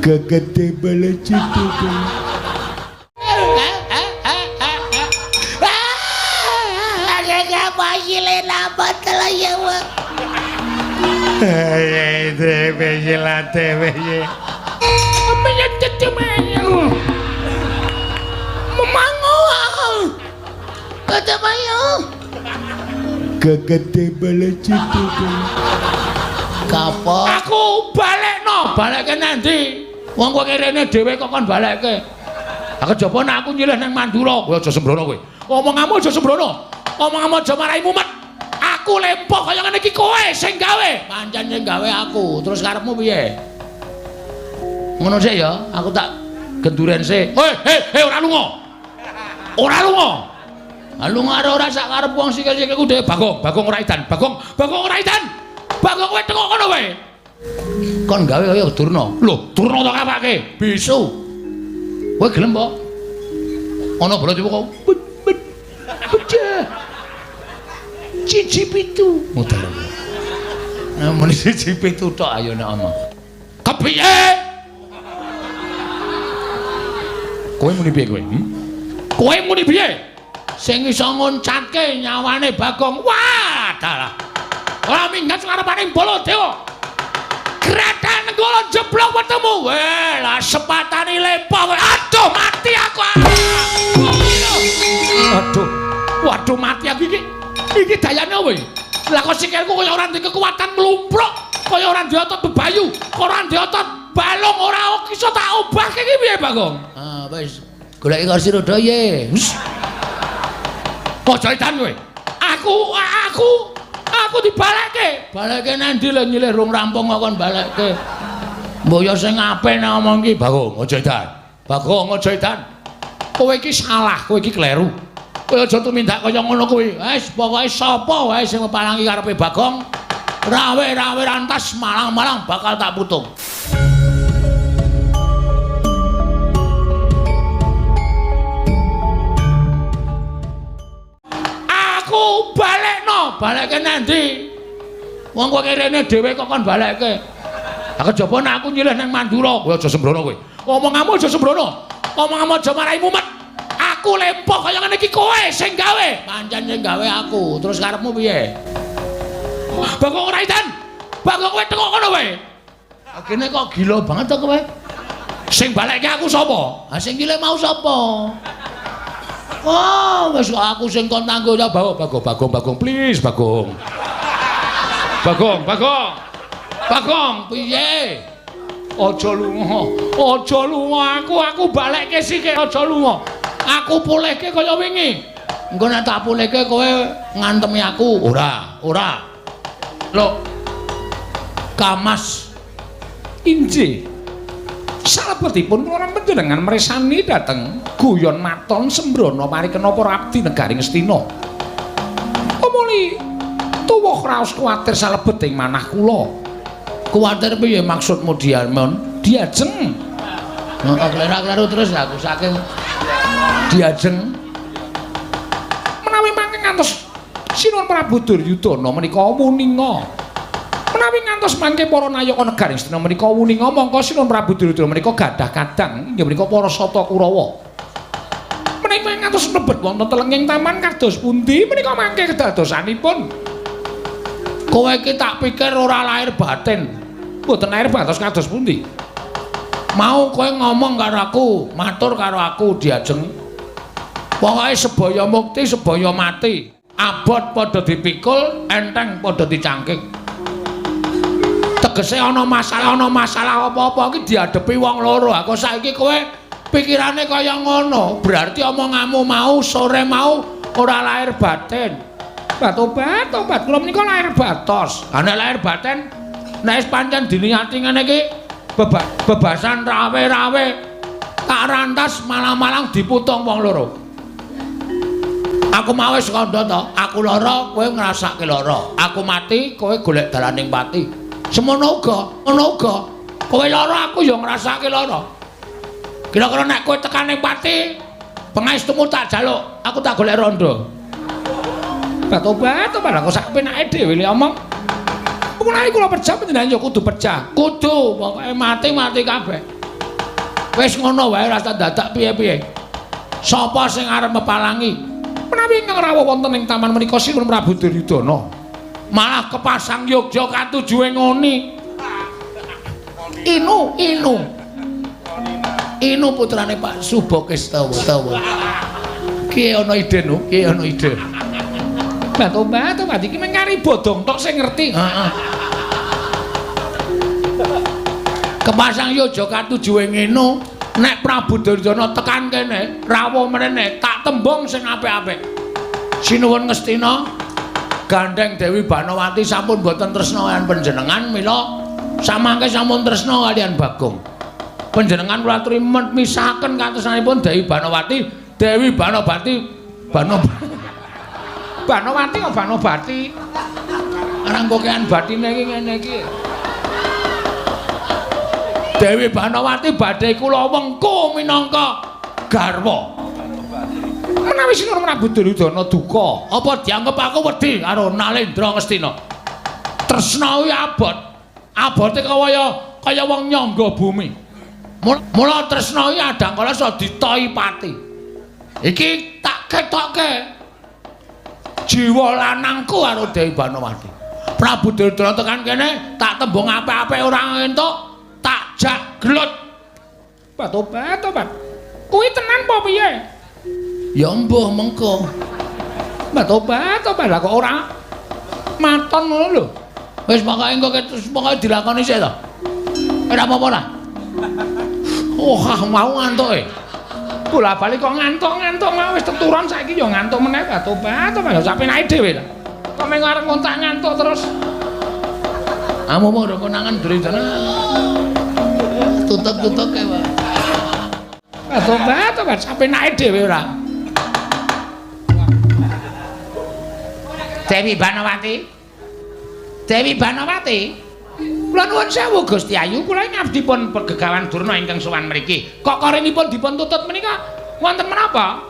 Gegede balajitu. Gegede balajitu. Kapok. Aku balekno, balekke nang ndi? Wong kowe rene dhewe kok kon balekke. Aku jaba nek aku nyilih nang Mandura, kowe aja sembrono kowe. Omonganmu aja sembrono. Omonganmu aja marai mumet. Aku lempoh kaya ngene iki kowe sing gawe. Pancen sing gawe aku. Terus karepmu piye? Ngono sik ya, aku tak genduren sik. Hei, hei, hei, ora lunga. Ora lunga. Ah lunga ora ora sak karep wong sikil-sikilku dhewe. Bagong, Bagong ora edan. Bagong, Bagong ora edan. Bagong kowe tengok kono kowe. Kon gawe kaya Durna. Lho, Durna to kapake? Bisu. Kowe gelem po? Ana bala kok. Pecah. Siji pitu. Mutar. Nah, muni siji pitu tok ayo nek omong. Kepiye? Kowe muni piye kowe? Kowe muni piye? Sing iso ngoncatke nyawane Bagong. Wah, dalah. Ora minggat ngarepaning Baladewa. Grethek Nenggala jeblok wetemu. Weh, lah sepatani lempoh kowe. Aduh, mati aku. Aduh. Waduh, mati aku iki. Iki dayane apa iki? Lah kok sikilku kaya ora ndek kekuatan mlumpruk, kaya ora ndek otot bebayu, ora ndek otot balung, ora iso tak obahke iki piye, Bagong? Ah, wis. Goleki kursi roda ye. Aja edan kowe. Aku dibalekke. Balekke nang ndi lho nyilih rung rampung kok kon balekke. Mbok ya sing apik nek omong iki, Bagong, aja edan. Bagong, aja edan. Kowe iki salah, kowe iki kleru. Kowe aja tumindak kaya ngono kuwi. Wis pokoke sapa wae sing mepalangi karepe Bagong, rawe-rawe rantas malang-malang bakal tak putung. Aku balekno, balekke nang ndi? Wong kowe rene dhewe kok kon balekke. Aku jaba nek aku nyilih nang Mandura, kowe aja sembrono kowe. Omonganmu aja sembrono. Omonganmu aja marai mumet. Aku lempoh kaya ngene iki kowe sing gawe. Pancen sing gawe aku. Terus karepmu piye? Bagong ora edan. Bagong kowe tengok kono kowe. Kene kok gila banget to kowe. Sing balekke aku sapa? Ha sing nyilih mau sapa? Wah, wis aku sing kon tanggung jawab. Bagong, Bagong, Bagong, please Bagong. Bagong, Bagong. Bagong, piye? Aja lunga. Aja lunga aku balekke sithik aja lunga. Aku pulihke kaya wingi. Engko nek tak pulihke kowe ngantemi aku. Ora, ora. Lho. Kamas injih. Salebetipun kula panjenengan mresani dhateng guyon maton sembrono parikena para abdi negari Ngastina. Tumuli tuwuh raos kuwatir salebeting manah kula. Kuwatir piye maksudmu Diamon? Diajeng. Heeh, kleru-kleru terus aku saking diajeng. Menawi mangke ngantos Sinuwun Prabu Duryudana menika wuninga. Menawi ngantos mangke para nayaka negari Ngastina menika wuninga mongko Sinuwun Prabu Duryudana menika gadah kadang inggih menika para Sata Kurawa. Menawi ngantos mlebet wonten telenging taman kados pundi menika mangke kedadosanipun? Kowe iki tak pikir ora lahir batin. Mboten lahir batos kados pundi? Mau kowe ngomong karo aku, matur karo aku diajeng. Pokoke sebaya mukti, sebaya mati. Abot padha dipikul, enteng padha dicangking. Tegese ana masalah apa-apa iki diadepi wong loro. Aku saiki kowe pikirane kaya ngono, berarti omonganmu mau sore mau ora lahir batin. Tobat, tobat, kula menika lahir batos. Ha nek lahir batin, nek wis pancen diniati ngene iki bebasan rawe-rawe tak rantas malang-malang diputung wong loro. Aku mau wis kandha to, aku lara kowe ngrasake lara. Aku mati kowe golek dalaning pati. Semono uga, ngono uga. Kowe lara aku ya ngrasake lara. Kira-kira nek kowe tekan ning pati, pengaestumu tak jaluk, aku tak golek rondo. Tobat, tobat, aku sak penake dhewe lek omong. Menawi kula pejah panjenengan ya kudu pejah. Kudu, pokoke mati-mati kabeh. Wis ngono wae ora dadak piye-piye. Sapa sing arep mepalangi? Menawi ingkang rawuh wonten ing taman menika Sinuwun Prabu Duryudana. Malah kepasang yogya katujuhe ngoni. Inu, Inu. Inu putrane Pak Subokestawa. Ki ana ide nu, ki ana ide. Batu-batu iki mung kari bodong tok sing ngerti. Heeh. Kepasang yogya katujuhe ngene, nek Prabu Duryudana tekan kene, rawuh mrene, tak tembung sing apik-apik. Sinuwun Ngastina, gandeng Dewi Banowati sampun boten tresna kaliyan panjenengan, mila samangke sampun tresna kaliyan Bagong. Panjenengan kula aturi misahaken katresnanipun Dewi Banowati, Dewi Banobati, Banowati kok Banobati. Arang kokean batine iki ngene iki. Dewi Banowati badhe kula wengku minangka garwa. Menawi Sinuwun Prabu Duryudana duka, apa dianggep aku wedi karo Nalendra Ngastina? Tresna kuwi abot. Abote kaya wong nyangga bumi. Mula tresna kuwi adangkala iso ditoi pati. Iki tak ketokke jiwa lanangku karo Dewi Banowati. Prabu Duryudana tekan kene tak tembung apik-apik ora entuk. Tak jak gelut. Batu-batu, Pak. Kuwi tenan apa piye? Ya mbuh mengko. Batu-batu, Pak. Lah kok ora maton ngono lho. Wis pokoke engko pokoke dilakoni sik to. Ora apa-apa lah. Oh, mau ngantuke. Bola-bali kok ngantuk-ngantuk mau wis teturon saiki ya ngantuk meneh batu-batu, Pak. Sak penake dhewe ta. Kok mung arep ngontak ngantuk terus. Amu mau konangan Duryudana. Tutup-tutup kae, Pak. Batu-batu, Pak, sampe naik dhewe ora. Dewi Banowati. Dewi Banowati. Kula nuwun sewu Gusti Ayu, kula ngabdi pun pegegawan Durna ingkang sowan mriki. Kok korenipun dipun tutut menika wonten menapa?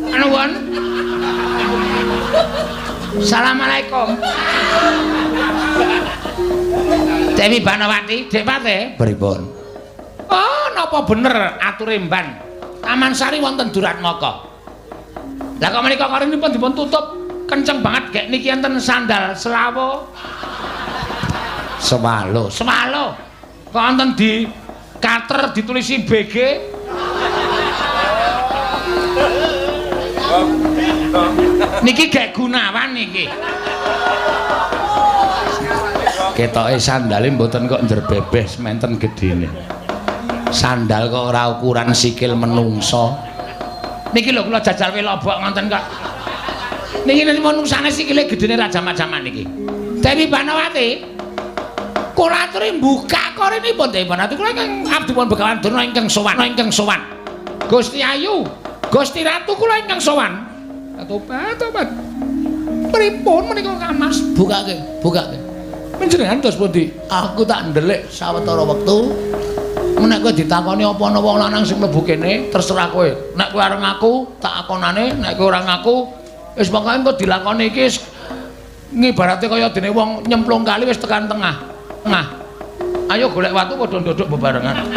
Nuwun. Assalamualaikum. Dewi Banowati, Dek Pate, pripun? Oh, napa bener ature mban? Taman Sari wonten Duratmaka. Lah kok menika korenipun dipun tutup kenceng banget gek niki enten sandal selawo. Swalo, swalo. Kok wonten di kater ditulisi BG? Niki gek Gunawan niki. Ketoke sandale mboten kok njerbebeh sementen gedene. Sandal kok ora ukuran sikil menungso. Niki lho kula jajal welobok ngoten kok. Niki menungsane sikile gedene ra jamak-jamak niki. Dewi Banowati. Kula aturi mbukak korenipun Dewi Banowati. Kula ingkang abdi pun Begawan Durna ingkang sowan, ingkang sowan. Gusti Ayu, Gusti Ratu kula ingkang sowan. Tobat-tobat. Pripun menika Kang Mas? Bukake, bukake. Panjenengan dos pundi? Aku tak ndelik sawetara wektu. Nek kowe ditakoni apa ana wong lanang sing mlebu kene, terserah kowe. Nek kowe arep ngaku, tak akonane, nek kowe ora ngaku, wis pokoke engko dilakoni iki ngibarate kaya dene wong nyemplung kali wis tekan tengah. Tengah. Ayo golek watu padha ndodok bebarengan.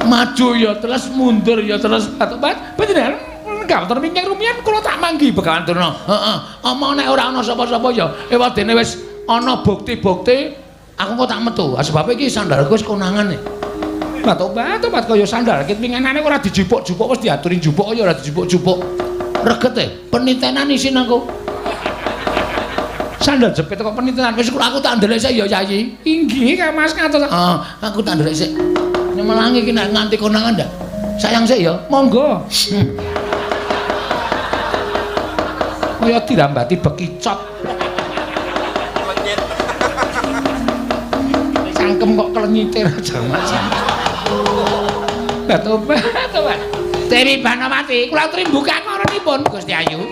Maju ya terus, mundur ya terus. Tobat, panjenengan gawter mingkeng rumiyin kula tak manggi Begawan Durna. Heeh. Omong nek ora ana sapa-sapa ya ewadene wis ana bukti-bukti aku kok tak metu. Sebab iki sandalku wis konangan. Tobat, tobat kaya sandal kit winginane ora dijupuk-jupuk wis diaturi njupuk ya ora dijupuk-jupuk. Regete penitenan isin aku. Sandal jepit kok penitenan wis aku tak ndelek sik ya Yayi. Inggih Kang Mas ngatur. Heeh, aku tak ndelek sik. Nyemelangi iki nek nganti konangan ndak. Sayang sik ya. Monggo. Kaya dirambati bekicot. Cangkem kok klenyite ra jamak-jamak. Tobat, tobat. Dewi Banowati, kula aturi mbukak korenipun Gusti Ayu.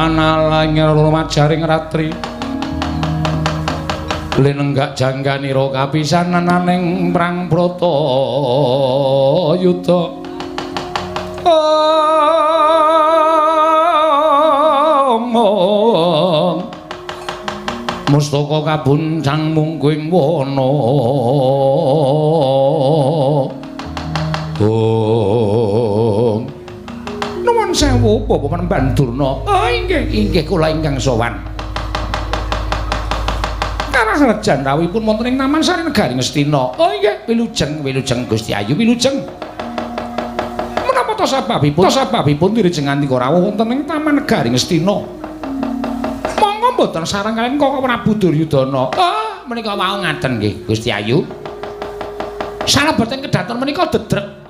Panala ing rumajaring ratri. Linenggak jangganira kapisanan ing prang Bratayuda. Omong mustaka kabuncang mungguing wana. Ong nuwun sewu Bapak Panembahan Durna. Oh inggih, inggih kula ingkang sowan. Karaharjan rawuhipun wonten ing Taman Sari Negari Ngastina. Oh inggih, wilujeng, wilujeng Gusti Ayu, wilujeng. Menapa ta sababipun? Ta sababipun dirijeng ngantika rawuh wonten ing Taman Negari Ngastina? Monggo mboten sareng kaliyan Kaka Prabu Duryudana. Oh, menika wau ngaten nggih Gusti Ayu. Salebeting kedaton menika dedrek.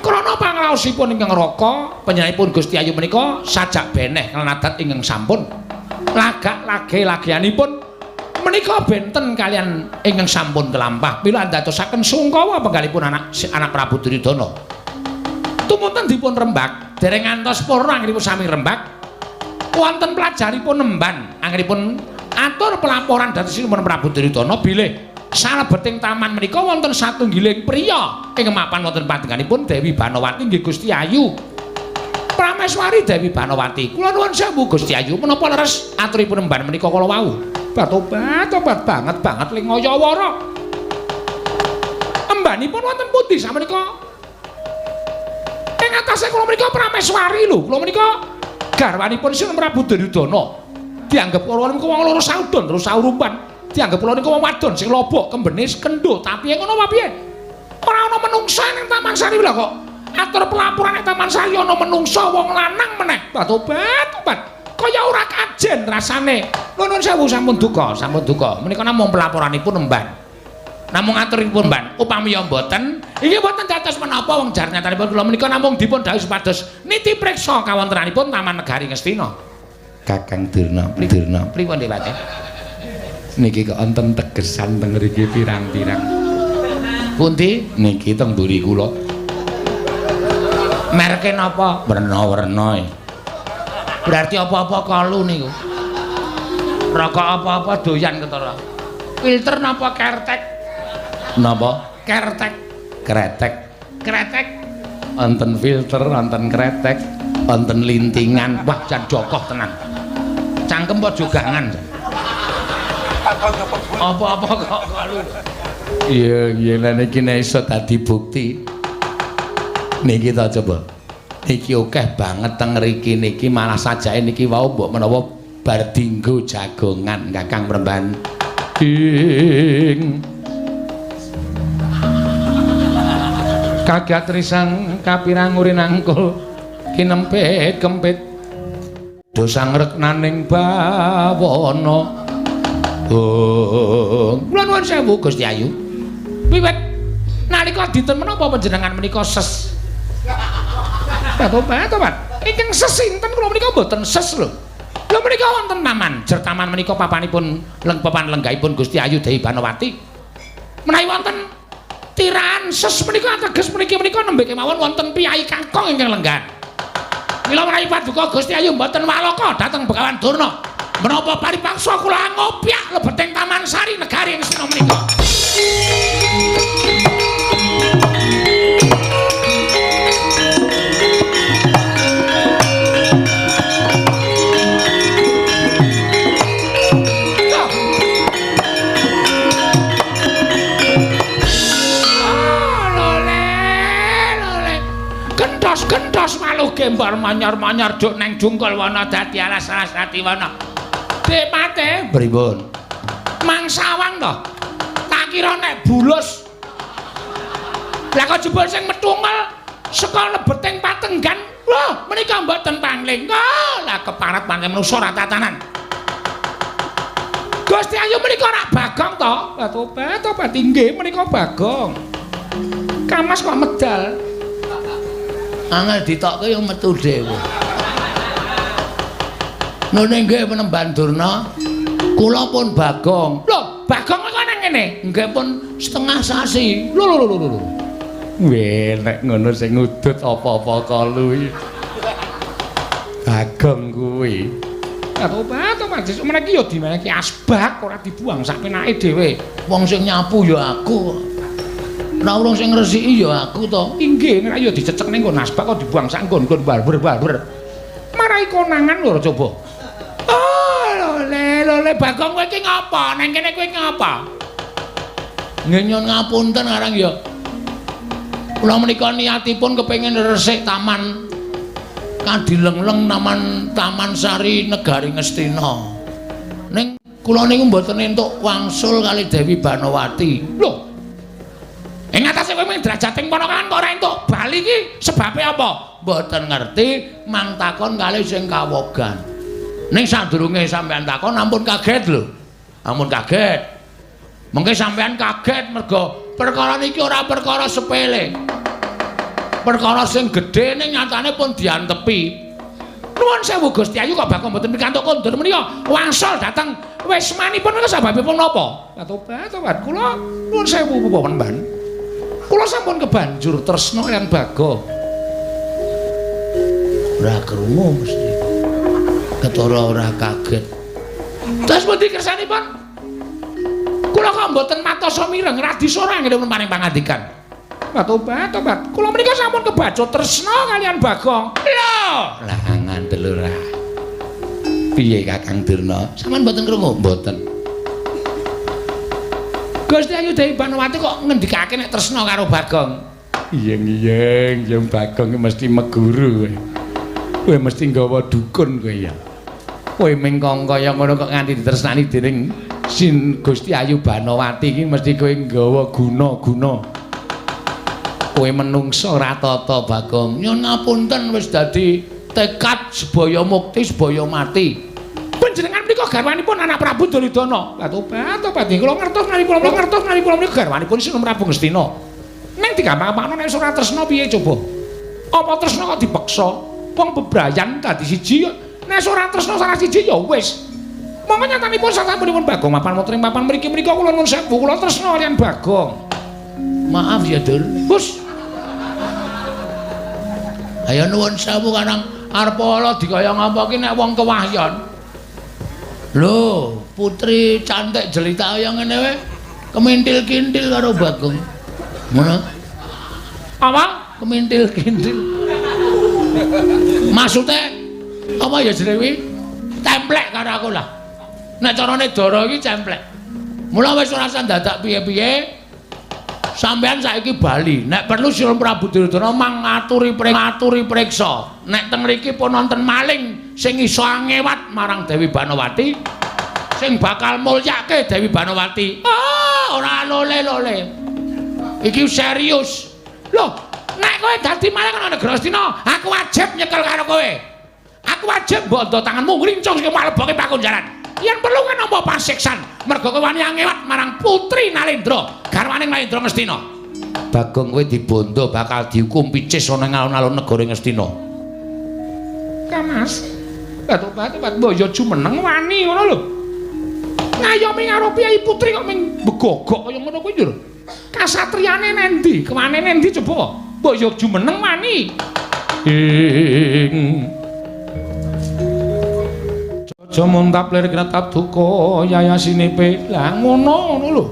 Krana pangraosipun ingkang raka, panjenenganipun Gusti Ayu menika sajak beneh kalenadat ingkang sampun lagak lage-lageanipun menika benten kaliyan ingkang sampun kelampah. Mila andadosaken sungkawa penggalipun anak Prabu Duryudana. Tumunten dipun rembag, dereng ngantos purna anggenipun sami rembag. Wonten pelajaripun nemban anggenipun atur pelaporan dhateng Sinuwun Prabu Duryudana bilih salebeting taman menika wonten satunggiling priya ing mapan wonten panjenenganipun Dewi Banowati nggih Gusti Ayu. Prameswari Dewi Banowati. Kula nuwun sewu Gusti Ayu, menapa leres aturipun emban menika kala wau? Tobat banget banget ling ngayawara. Embanipun wonten pundi samenika? Ing atase kula menika Prameswari lho. Kula menika garwanipun Sinuwun Prabu Duryudana. Dianggep kula niku wong loro saudon terus saurupan. Dianggep kula niku wong wadon sing lobok kembene kendho, tapi ngono apa piye? Ora ana menungsa ning Taman Sari lho kok. Atur pelaporan ning Taman Sari ana menungsa wong lanang meneh. Tobat, tobat. Kaya ora kajen rasane. Nuwun sewu sampun duka, sampun duka. Menika namung pelaporanipun emban. Namung aturipun emban. Upami ya mboten, iki mboten dados menapa wong jar nyatanipun kula menika namung dipun dawuhi supados niti priksa kawontenanipun Taman Negari Ngastina. Kakang Durna, Durna, pripun Dewate? Niki kok enten tegesan teng mriki pirang-pirang. Pundi? Niki teng mburi kula. Merke napa? Werna-werna. Berarti apa-apa kalu niku. Rokok apa-apa doyan ketara. Filter napa kertek? Napa? Kertek. Kretek. Kretek. Wonten filter, wonten kretek, wonten lintingan. Wah, jan jokoh tenan. Cangkem apa jogangan? Apa-apa kok kalu. Iya, iya lha niki nek iso dadi bukti. Niki ta coba. Niki akeh banget teng mriki niki malah sajake niki wau mbok menawa bar dinggo jagongan Kakang Premban. Ing kagat risang kapirang urinangkul kinempit kempit dosa ngreknaning bawana. Oh, kula nuwun sewu Gusti Ayu. Wiwit nalika dinten menapa panjenengan menika ses? Tobat, tobat. Ingkang ses sinten kula menika mboten ses lho. Lho menika wonten taman, jer taman menika papanipun papan lenggahipun Gusti Ayu Dewi Banowati. Menawi wonten tirahan ses menika ateges meniki menika nembe kemawon wonten piyai kakung ingkang lenggan. Mila menawi paduka Gusti Ayu mboten walaka dhateng Begawan Durna. Menapa paripaksa kula ngopyak lebeting Taman Sari Negari Ngastina menika. Gentos-gentos maluh gembor manyar-manyar duk neng jungkul wana dadi alas-alas dadi wana. Dik Pate pripun? Mangsawang to. Tak kira nek bulus. Lah kok jebul sing metungel saka lebeting patenggan. Lho, menika mboten pangling. Oh, lah keparat pancen manusa ora tatanan. Gusti Ayu menika rak Bagong to? Lah tobat, tobat inggih menika Bagong. Kamas kok medal. Angel ditokke yo metu dhewe. Nune nggih Panembahan Durna, kula pun Bagong. Lho, Bagong kok nang ngene? Nggih pun setengah sasi. Lho lho lho lho. Weh, nek ngono sing ngudut apa-apa kalu iki. Bagong kuwi. Tobat tobat sesuk meniki ya dimeneki asbak ora dibuang sak penake dhewe. Wong sing nyapu ya aku. Ora urung sing ngresiki ya aku to. Inggih, nek ya dicecek ning nggon asbak kok dibuang sak nggon-nggon barber-barber. Marai konangan lho coba. Oh, lole lole Bagong kowe iki ngapa? Nang kene kowe ngapa? Nggih nyuwun ngapunten arang ya. Kula menika niatipun kepengin resik taman Kadilengleng taman Taman Sari Negari Ngastina. Ning kula niku mboten entuk wangsul kali Dewi Banowati. Lho. Ing atase kowe mung derajating ponakan kok ora entuk bali iki sebabe apa? Mboten ngerti, mang takon kali sing kawogan. Ning sadurunge sampean takon ampun kaget lho. Ampun kaget. Mengke sampean kaget mergo perkara niki ora perkara sepele. Perkara sing gedhe ning nyatane pun diantepi. Nuwun sewu Gusti Ayu kok Bagong mboten pikantuk kondur menika wangsul dhateng wismanipun menika sababipun napa? Tobat tobat kula nuwun sewu Bapak Penemban. Kula sampun kebanjur tresna kaliyan Bagong. Ora krungu mesti. Ketara ora kaget. Terus pundi kersanipun? Kula kok mboten matosa mireng radisora nggih pun paring pangandikan. Tobat tobat kula menika sampun kebacut tresna kaliyan Bagong. Lho, lah ngandel ora. Piye Kakang Durna? Sampeyan mboten krungu? Mboten. Gusti Ayu Dewi Banowati kok ngendikake nek tresna karo Bagong? Iyeng-iyeng, yen Bagong ki mesti meguru kowe. Kowe mesti nggawa dukun kowe ya. Kowe mingkong kaya ngono kok nganti ditresnani dening Sin Gusti Ayu Banowati iki mesti kowe nggawa guna-guna. Kowe menungso ora tata Bagong. Nyuwun ngapunten wis dadi tekad sebaya mukti sebaya mati. Panjenengan menika garwanipun anak Prabu Duryudana. Tobat tobat kula ngertos menawi kula ngertos menawi kula menika garwanipun Sinun Prabu Ngastina. Ning digampang-gampangno nek ora tresna piye coba? Apa tresna kok dipeksa? Wong bebrayan dadi siji nek ora tresna salah siji ya wis. Monggo nyatanipun sasampunipun Bagong mapan wonten ing papan mriki menika kula nuwun sewu kula tresna kaliyan Bagong. Maaf ya, Dur. Hus. Ayo nuwun sewu karang arep ala dikaya ngapa ki nek wong kewahyon. Lho, putri cantik jelita kaya ngene wae kemintil-kintil karo Bagong. Ngono. Apa? Kemintil-kintil. Maksude apa ya jenenge kuwi? Templek karo aku lah. Nek carane dara iki cemplek. Mula wis ora usah dadak piye-piye. Sampeyan saiki bali. Nek perlu Sinun Prabu Duryudana mang ngaturi priksa. Nek teng mriki pun wonten maling sing iso angewat marang Dewi Banowati, sing bakal mulyake Dewi Banowati. Ah, ora lole-lole. Iki serius. Lho, nek kowe dadi maling ana negara Astina, aku wajib nyekel karo kowe. Aku wajib bondo tanganmu ngrincung sing maleboke pakunjaran. Yen perlu kan nampa pasiksan mergo kowe wani angewat marang putri Nalendra, garwane Nalendra Ngastina. Bagong kowe dibondo bakal dihukum picis ana ing alun-alun negara Ngastina. Kamas. Tobat-tobat mbok ya jumeneng wani ngono lho. Ngayomi karo piyai putri kok ming begogok kaya ngono kuwi lho. Kasatriyane nendi? Kewane nendi coba? Mbok ya jumeneng wani. Ing aja muntap lir kretap duka yayasinipe. Lah ngono ngono lho.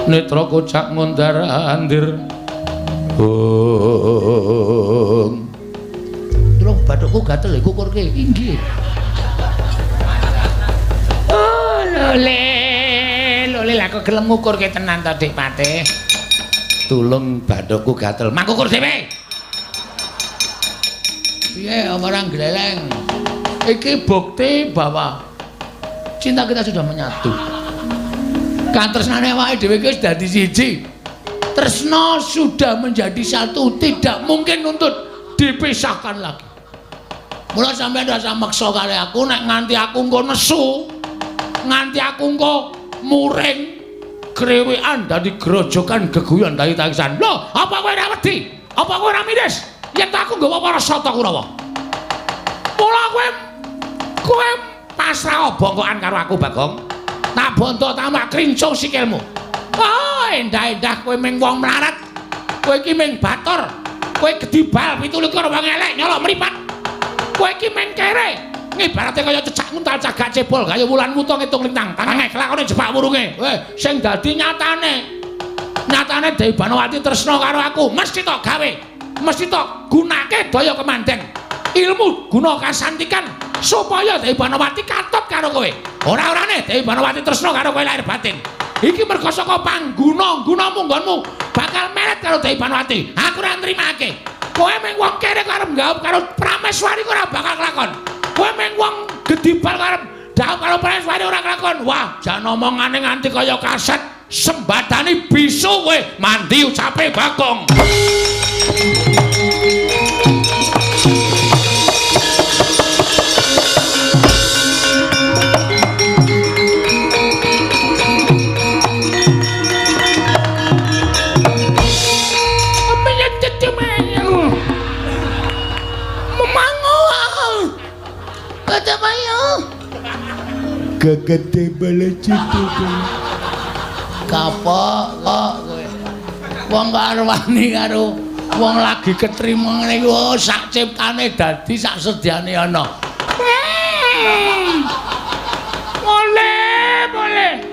Netra kocak ngundar andir. Hong. Tulung bathukku gatel kukurke. Inggih. Oh, lole. Lole lah kok gelem ngukurke tenan to, Dik Patih. Tulung bathukku gatel. Mang kukur dhewe. Piye ora gleleng. Iki bukti bahwa cinta kita sudah menyatu. Katresnane awake dhewe iki wis dadi siji. Tresna sudah menjadi satu, tidak mungkin untuk dipisahkan lagi. Mula sampeyan rasa meksa kali aku nek nganti aku engko nesu, nganti aku engko muring krewekan dadi grojokan geguyon dadi tangisan. Lho, apa kowe ora wedi? Apa kowe ora miris? Yen aku nggawa para sata Kurawa. Mula kowe pasrah bongkokan karo aku, Bagong. Tak bonto tamak krincung sikilmu. Oh, endah-endah kowe ming wong mlarat. Kowe iki ming batur. Kowe gedibal 27 wong elek nyolok mripat. Kowe iki meng kere. Ngibarate kaya cecak nguntal cagak cebol kaya wulan wuta ngitung lintang. Tangeh kelakone jepak wurunge. Weh, sing dadi nyatane. Nyatane Dewi Banowati tresna karo aku, mesti tok gawe. Mesti tok gunake daya kemandeng. Ilmu guna kasantikan supaya Dewi Banowati katut karo kowe. Ora-orane Dewi Banowati tresna karo kowe lahir batin. Iki merga saka pangguna-gunamu nggonmu bakal meret karo Dewi Banowati. Aku ora nrimake. Kowe mung wong kere karo gawup karo Prameswari ora bakal kelakon. Kowe mung wong gedibal karo dhawup karo Prameswari ora kelakon. Wah, jan omongane nganti kaya kaset sembadani bisu kowe. Mandi ucape Bagong. Gegede bala citu. Kapok kok kowe. Wong karo wani karo wong lagi ketrima ngene iki oh, sak ciptane dadi sak sedyane ana. Boleh, boleh.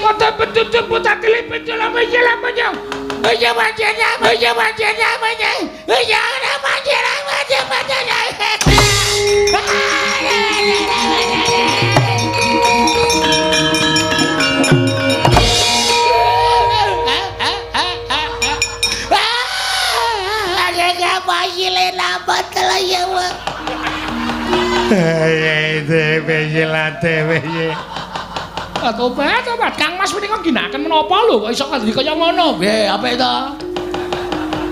Kota petutup putar telipet lama jalan panjang. Iya panjang, iya panjang, panjang. Iya panjang, panjang, panjang. Tobat, tobat. Kang Mas menika ginakaken menapa lho kok iso dadi kaya ngono? Piye, apik to?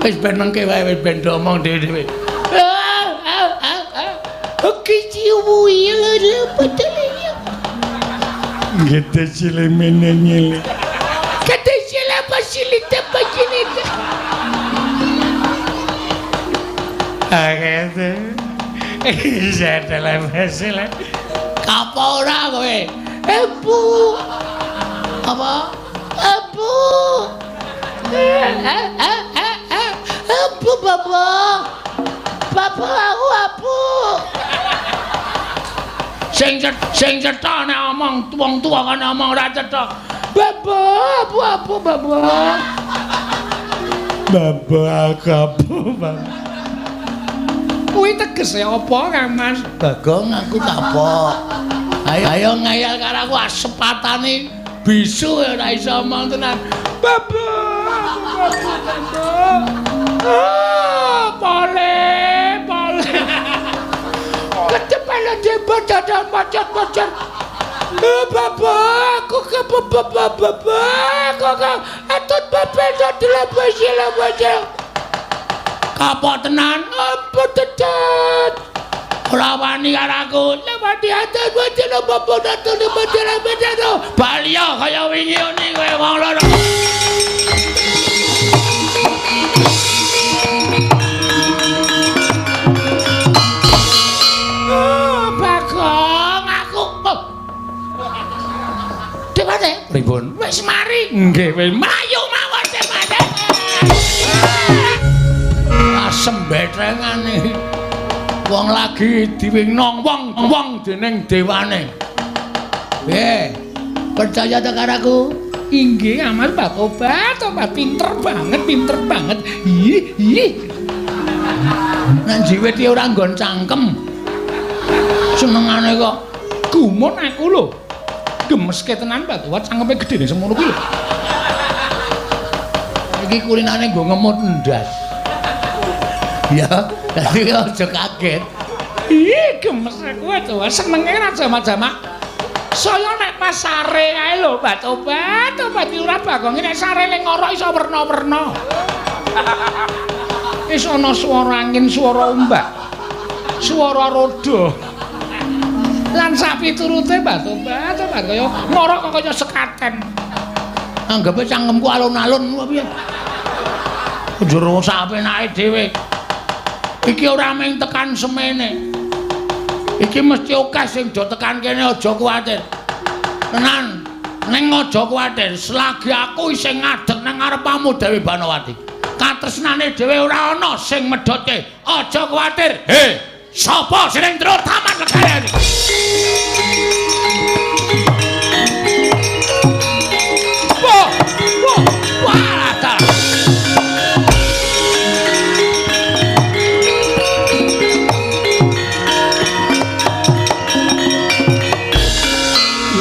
Wis ben mengke wae wis ben omong dhewe-dhewe. Oke, ciwu lho petele. Gede cilemene nyile. Gede cilapa silite pacinite. Agete. Setele mesele. Apa ora kowe? Ebu. Apa? Ebu. Ebu bapak. Bapak aku abu. Sing cetha nek omong wong tuwa kan omong ora cetha. Bapak, abu abu bapak. Bapak aku abu bapak. Kuwi tegese apa Kang Mas? Bagong aku kapok. Ayo ayo ngayal karo aku asepatane bisu ora iso omong tenan. Bapak, bapak, bapak. Ah, boleh, boleh. Kecepatan jebot dadan pacot-pacot. Bapak, aku ke bapak, bapak, aku ke atut bapak dadan basi. Kapok tenan, apa tetet? Ora wani karo aku. Lewati atut baca bapak dadan baca baca. Baliyo kaya wingi oni kowe wong loro. Bagong aku. Dewate pripun? Wis mari. Nggih, wis mlayu mawon dewate. Asem betrengane. Wong lagi diwinong wong dening dewane. Piye? Percaya ta karo aku? Inggih, Mas Bakobat, obat pinter banget, pinter banget. Ih, ih. Nang jiwit ora nggon cangkem. Senengane kok gumun aku lho. Gemeske tenan Bakobat, cangkeme gedene semono kuwi lho. Iki kulinane nggo ngemut ndas. Ya, dadi aja kaget. Ih, gemes aku aja senenge ra jamak-jamak. Saya nek pas sare kae lho, Batobat, obat Lurah Bagong nek sare ning ngorok iso werna-werna. Wis ana swara angin, swara ombak, swara roda. Lan sapiturute Batobat, obat kaya ngorok kok kaya sekaten. Anggepe cangkemku alun-alun apa piye? Jero sak penake dhewe. Iki ora mung tekan semene. Iki mesti akeh sing do tekan kene, aja kuwatir. Tenan, ning aja kuwatir, selagi aku isih ngadeg nang ngarepamu Dewi Banowati. Katresnane dhewe ora ana sing medhotke. Aja kuwatir. He. Sapa sing ning jero taman negara iki? Wah, wah, wah, dalah.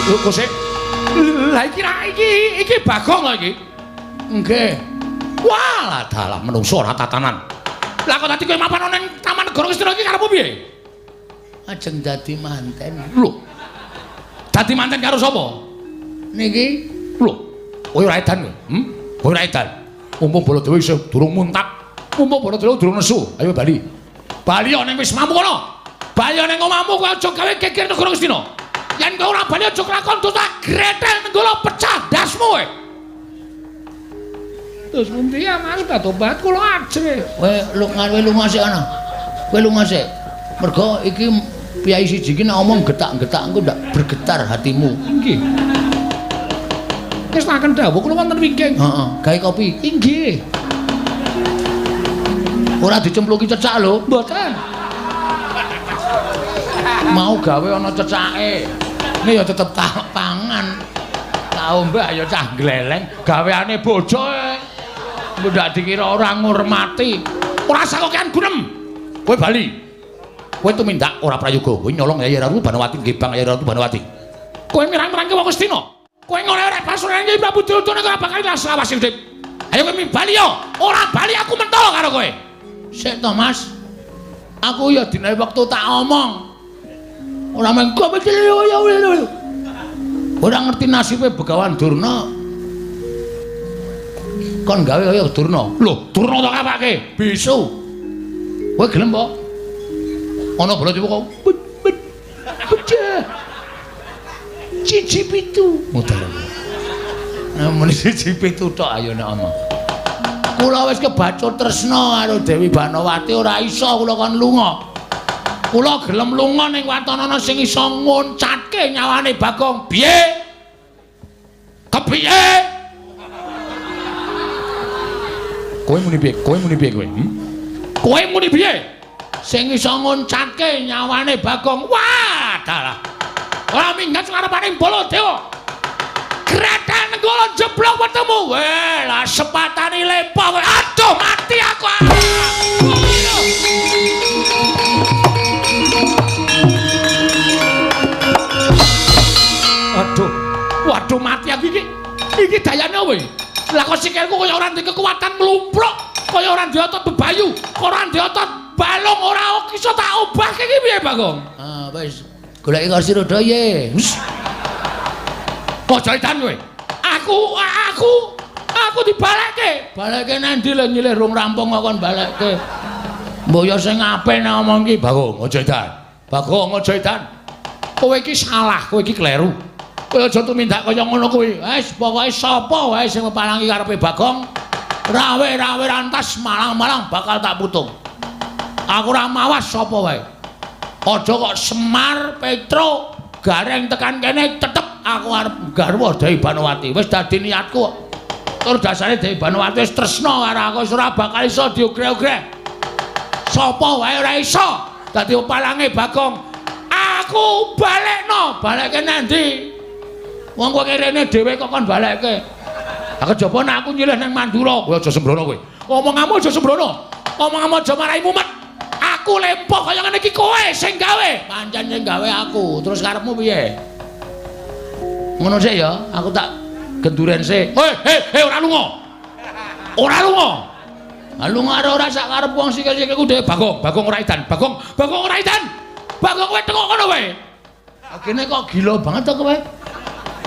Lho kok sik? Lah iki ra iki Bagong lho iki. Nggih. Wah, dalah menungso ora tatanan. Lah kok dadi kowe mapan ning Taman Negara Ngastina iki karepmu piye? Ajeng dadi manten. Lho. Dadi manten karo sapa? Niki. Lho, kowe ora edan kowe? Kowe ora edan. Mumpung Baladewa isih durung muntap, mumpung Baladewa durung nesu. Ayo bali. Bali ning wismamu kono. Bali ning omahmu kowe aja gawe geger negara Ngastina. Yen kowe ora bali aja kelakon dosa gretel nenggala pecah ndasmu kowe. Terus pundi ya Mas batobat kula ajrih. Kowe lunga sik ana. Kowe lunga sik. Mergo iki piyai siji iki nek omong getak-getak engko ndak bergetar hatimu. Nggih. Wis taken dawuh kula wonten wingking. Heeh, gawe kopi. Inggih. Ora dicempluki cecak lho. Mboten. Mau gawe ana cecake. Ini ya tetep tak pangan. Tak ombe ya cah gleleng gaweane bojo. Ndak dikira ora ngurmati. Ora usah kokean gunem. Kowe bali. Kowe tumindak ora prayoga. Kowe nyolong Yayi Ratu Banowati, ngebang Yayi Ratu Banowati. Kowe mirang-mirangke wong Ngastina. Kowe ngorek-orek pasuran Kyai Prabu Duryudana ora bakal lawas urip. Ayo kowe bali yo. Ora bali aku mentol karo kowe. Sik to, Mas. Aku ya dinae wektu tak omong. Ora mengko ora ngerti nasibe Begawan Durna. Kon gawe kaya Durna. Lho, Durna tok apake? Bisu. Kowe gelem po? Ana Baladewa kok. Pecah. Siji pitu. Mudar. Nah, muni siji pitu tok ayo nek omong. Kula wis kebacut tresna karo Dewi Banowati ora iso kula kon lunga. Kula gelem lunga ning watonana sing iso ngoncatke nyawane Bagong. Piye? Kepiye? Kowe muni piye? Kowe muni piye kowe? Kowe muni piye? Sing iso ngoncatke nyawane Bagong. Wah, dalah. Ora minggat ngarepane Baladewa. Gretel nenggala jeblok wetemu. Weh, lah sepatane lempoh kowe. Aduh, mati aku. Aduh. Waduh, mati aku iki. Iki dayane apa iki? Lah kok sikilku kaya ora ndek kekuatan mlumpruk, kaya ora ndek otot bebayu, ora ndek otot balung, ora iso tak obahke iki piye, Bagong? Ah, wis. Goleki kursi roda ye. Aja edan kowe. Aku dibalekke. Balekke nang ndi lho nyilih rung rampung kok kon balekke. Mbok ya sing apik nek omong iki, Bagong, aja edan. Bagong, aja edan. Kowe iki salah, kowe iki kleru. Kowe aja tumindak kaya ngono kuwi. Wis pokoke sapa wae sing mepalangi karepe Bagong, rawe-rawe rantas malang-malang bakal tak putung. Aku ora mawas sapa wae. Aja kok Semar, Petro, Gareng tekan kene tetep aku arep garwa Dewi Banowati. Wis dadi niatku. Tur dasare Dewi Banowati wis tresna karo aku, wis ora bakal iso diogreh-ogreh. Sapa wae ora iso dadi palange Bagong. Aku balekno, balekke nang ndi? Wong kowe rene dhewe kok kon balekke. Lah kejaba nek aku nyilih nang Mandura, kowe aja sembrono kowe. Omonganmu aja sembrono. Omonganmu aja marai mumet. Aku lempoh kaya ngene iki kowe sing gawe. Pancen sing gawe aku. Terus karepmu piye? Ngono sik ya, aku tak genduren sik. Hei, ora lunga. Ora lunga. Ha lunga ora sak karep wong sikil-sikilku dhewe. Bagong, Bagong ora edan. Bagong, Bagong ora edan. Bagong kowe tengok kono kowe. Kene kok gila banget to kowe.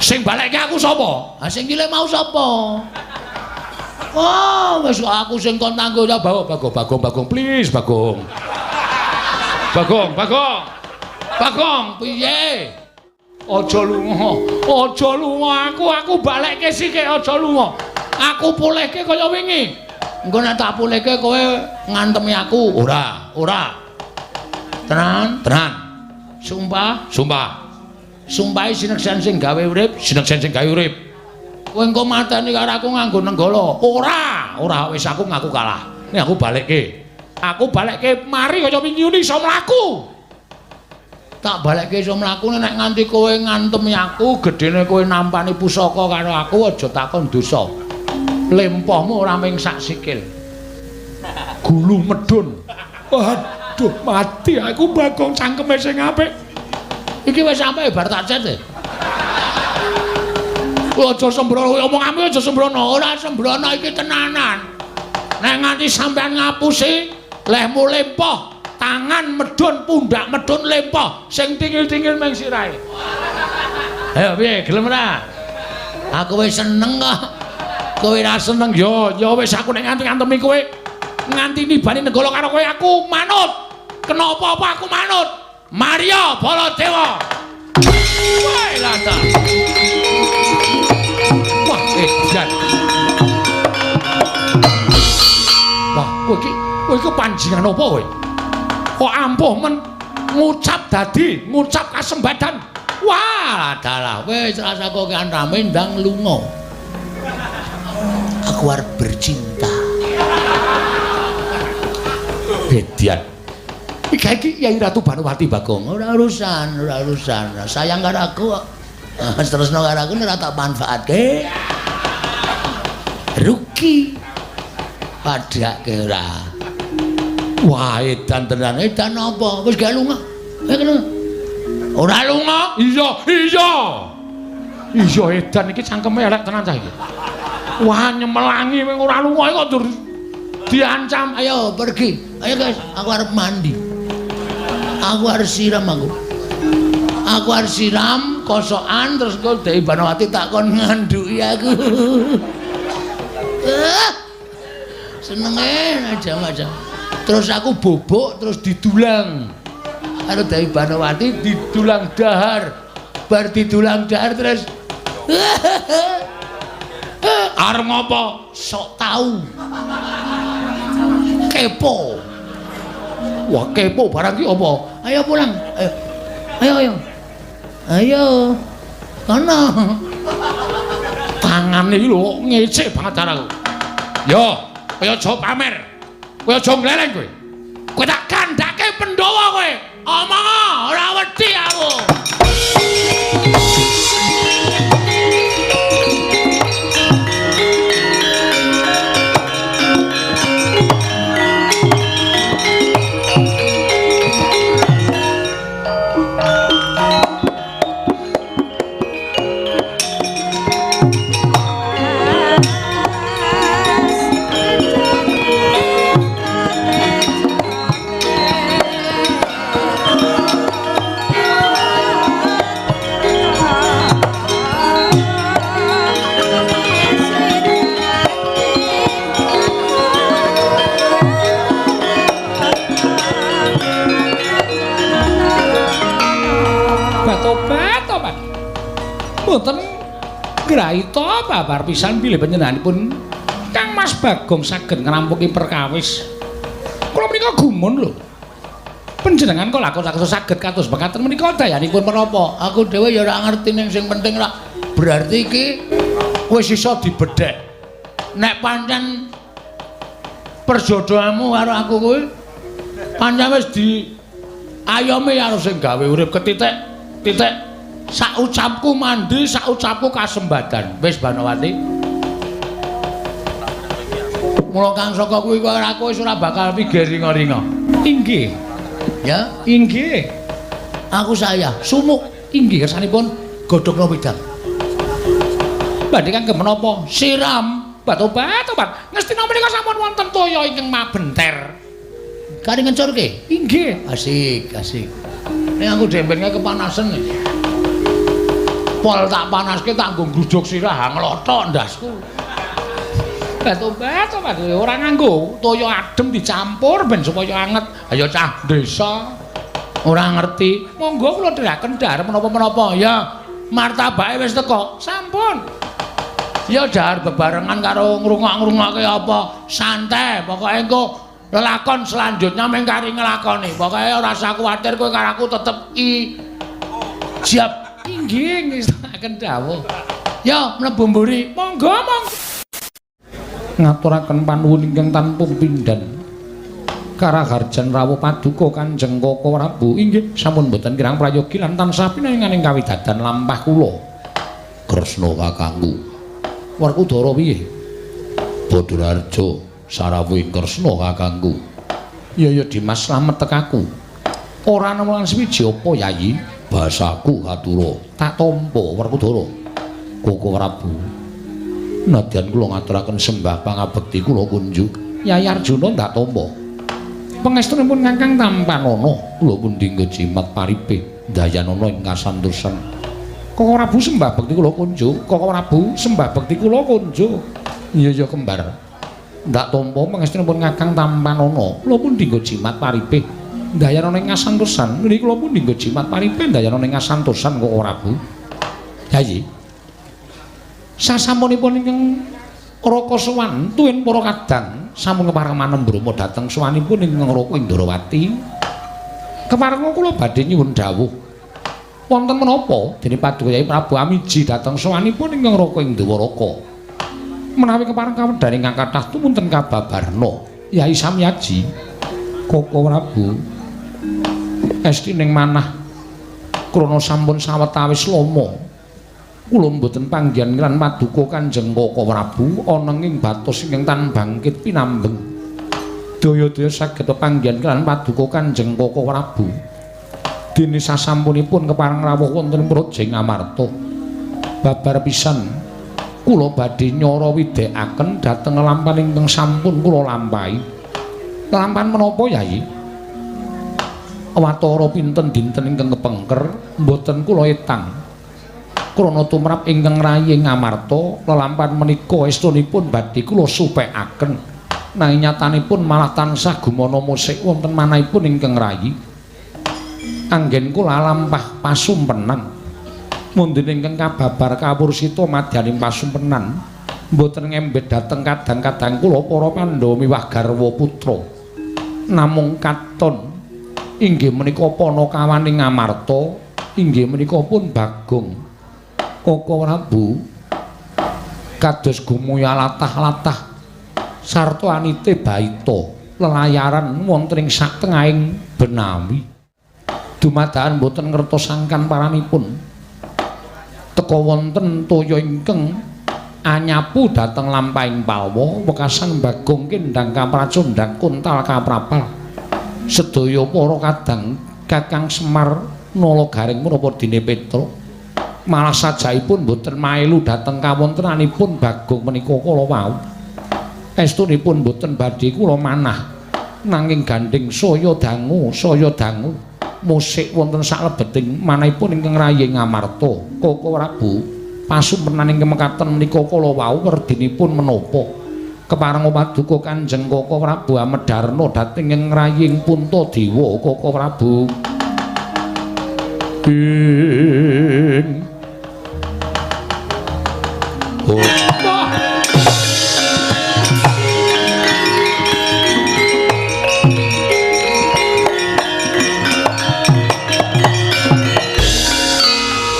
Sing balekke aku sapa? Ha sing gile mau sapa? Oh, wis aku sing kon tanggung jawab. Bagong, Bagong, Bagong, please Bagong. Bagong, Bagong. Bagong, piye? Aja lunga. Aja lunga aku balekke sithik aja lunga. Aku pulihke kaya wingi. Engko nek tak pulihke kowe ngantemi aku. Ora, ora. Tenan, tenan. Sumpah, sumpah. Sumpahe sineksen sing gawe urip, sineksen sing gawe urip. Kowe engko mateni karo aku nganggo nenggala. Ora, ora wis aku ngaku kalah. Nek aku balekke. Aku balekke mari kaya wingi iso mlaku. Tak balekke iso mlaku nek nganti kowe ngantemi aku, gedene kowe nampani pusaka karo aku aja takon dosa. Lempohmu ora ming sak sikil. Gulu medun. Waduh, mati aku Bagong cangkeme sing apik. Iki wis sampe bar tak cet. Kowe aja sembrono, omonganmu aja sembrono. Ora sembrono iki tenanan. Nek nganti sampean ngapusi, lehmu lempoh, tangan medun, pundak medun lempoh, sing tingil-tingil ming sirahe. Ayo piye, gelem ora? Aku wis seneng kok. Kowe ora seneng ya, ya wis aku nek nganti ngantemi kowe, nganti nibani nenggala karo kowe aku manut. Kena apa-apa aku manut. Maria Baladewa. Wae lata. Wah, edan. Wah, kowe iki panjenengan apa kowe? Kok ampuh men ngucap dadi, ngucap kasembadan. Wah, dalah wis rasa kokean rame ndang lunga. Aku arep bercinta. Edian. Iki Kyai Ratu Banowati Bagong. Ora urusan, ora urusan. Sayang karo aku kok. Terusno karo aku ora tak manfaatke. Rugi. Padake ora. Wah, edan tenan. Edan apa? Wis gak lunga. Ayo lunga. Ora lunga? Iya, iya. Iya edan iki cangkeme elek tenan cah iki. Wah, nyemelangi wing ora lunga kok ndur diancam. Ayo pergi. Ayo guys, aku arep mandi. Aku harus siram aku. Aku harus siram kosokan terus kok Dewi Banowati tak kon ngandhuki aku. Senenge aja-aja. Terus aku bobok terus didulang. Karo Dewi Banowati didulang dahar. Bar didulang dahar terus arep ngopo? Sok tahu. Kepo. Wah, kepo barang ki apa? Ayo pulang. Ayo. Ayo ayo. Ayo. Kono. Tangane iki lho ngecek banget caraku. Yo, kowe aja pamer. Kowe aja ngleleng kowe. Kowe tak kandhake Pandhawa kowe. Omong ora wedi aku. Tobat-tobat. Mboten graita babar pisan bilih panjenenganipun Kang Mas Bagong saged ngrampungi perkawis. Kula menika gumun lho. Panjenengan kok lakon saged kados mekaten menika dayanipun menapa? Aku dhewe ya ora ngerti ning sing penting rak berarti iki wis iso dibedhek. Nek pancen perjodohanmu karo aku kuwi pancen wis di ayome karo sing gawe urip ketitik titik sak ucapku mandi sak ucapku kasembadan. Wis Banowati, mula kang saka kuwi karo aku wis ora bakal pikir ringa-ringa. Inggih ya, inggih aku saya sumuk. Inggih kersanipun godhogno wedang. Badhe kangge menapa? Siram. Obat-obat. Ngestina menika sampun wonten toya ingkang mabenter. Kari ngencurke? Inggih. Asik, asik. Nek aku dembenke kepanasen nih. Pol tak panaske tak nggo nggrujug sirah nglothok ndasku. Obat-obat ora nganggo toya adem dicampur ben supaya anget. Ayo cah desa ora ngerti. Monggo kula dherekaken dhahar menapa-menapa. Ya, martabake wis teko. Sampun. Ya dhahar bebarengan karo ngrungok-ngrungokke apa. Santai, pokoke engko lelakon selanjutnya mung kari nglakoni. Pokoke ora usah kuwatir kowe karo aku tetep ijab. Inggih ngestakaken dawuh. Ya mlebu mburi. Monggo monggo. Ngaturaken panuwun ingkang tanpa pindhan. Karaharjan rawuh paduka Kanjeng Koko Prabu. Inggih sampun boten kirang prayogi lan tansah pinaringaning kawidadan lampah kula. Kresna kakangku. Werkudara piye? Badararja sarawuhing Kresna kakangku. Ya ya Dimas slamet tekaku. Ora nemu lan suwiji apa Yayi? Basaku katura. Tak tampa Werkudara. Koko Prabu. Nadyan kula ngaturaken sembah pangabekti kula kunjuk. Yayi Arjuna ndak tampa. Pangestunipun Kakang tampanana, kula pundi nggo jimat paripe dayanana ing kasantosan. Koko Prabu sembah bekti kula kunjuk. Koko Prabu sembah bekti kula kunjuk. Iya ya kembar. Ndak tampa pangestunipun Kakang tampanana, kula pundi nggo jimat paripe dayanana ing kasantosan. Niki kula pundi nggo jimat paripe dayanana ing kasantosan Koko Prabu. Yayi. Sasampunipun ingkang Raka sowan tuwin para kadang sampun kepareng manembrama dhateng sowanipun ingkang Raka Indrawati. Keparenga kula badhe nyuwun dawuh. Wonten menapa dene paduka Yai Prabu Amiji dhateng sowanipun ingkang Raka ing Dwaraka? Menawi kepareng kawedhane ingkang kathah tumunten kababarna Yai Samyaji. Koko Prabu estining manah krana sampun sawetawis lama kula mboten panggihan lan paduka Kanjeng Koko Prabu ana ing batos ingkang tan bangkit pinambeng. Daya-daya saged panggihan lan paduka Kanjeng Koko Prabu. Dene sasampunipun kepareng rawuh wonten Praja Ngamarta. Babar pisan kula badhe nyara widhekaken dhateng lelampahan ingkang sampun kula lampahi. Lelampahan menapa Yayi? Watara pinten dinten ingkang kepengker mboten kula etang. Krana tumrap ingkang rayi Ngamarta lelampahan menika estunipun badhe kula supekaken. Nanging nyatanipun malah tansah gumana musik wonten manahipun ingkang rayi. Anggen kula lampah pasumpenan. Mundine ingkang kababar kawursita madyaning pasumpenan mboten ngembet dhateng kadang-kadang kula para Pandhawa miwah garwa putra. Namung katon inggih menika panakawaning Ngamarta, inggih menika pun Bagong. Koko Prabu kados gumuya latah-latah sarta anite baita lelayaran wonten ing satengahing benawi. Dumadakan boten ngertos sangkan paranipun. Teka wonten toya ingkang anyapu dhateng lampahing palwa wekasan Bagong kendang kapracondhang kuntal kaprapal. Sedaya para kadang Kakang Semar Nala Garing menapa dene Petruk malah sajaipun boten maelu dhateng kawontenanipun Bagong menika kala wau. Estunipun boten badhe kula manah nanging gandheng saya dangu musik wonten saklebeting manahipun ingkang rayi Ngamarta. Koko Prabu pasumpenan ingkang mekaten menika kala wau werdinipun menapa? Kepareng paduka Kanjeng Koko Prabu amedharna dhateng ing raying Puntadewa. Koko Prabu ing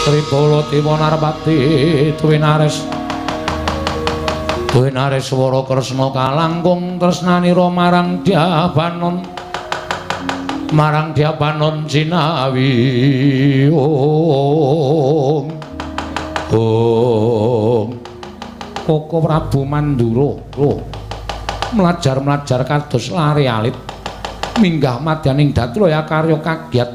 Tribala Dewa Narpati Tuwinares Tuwinares swara Kresna kalangkung tresnanira marang Dyabanon jinawi. Om Om Koko Prabu Mandura mlajar-mlajar kados lare alit minggah madyaning datlaya karya kagyat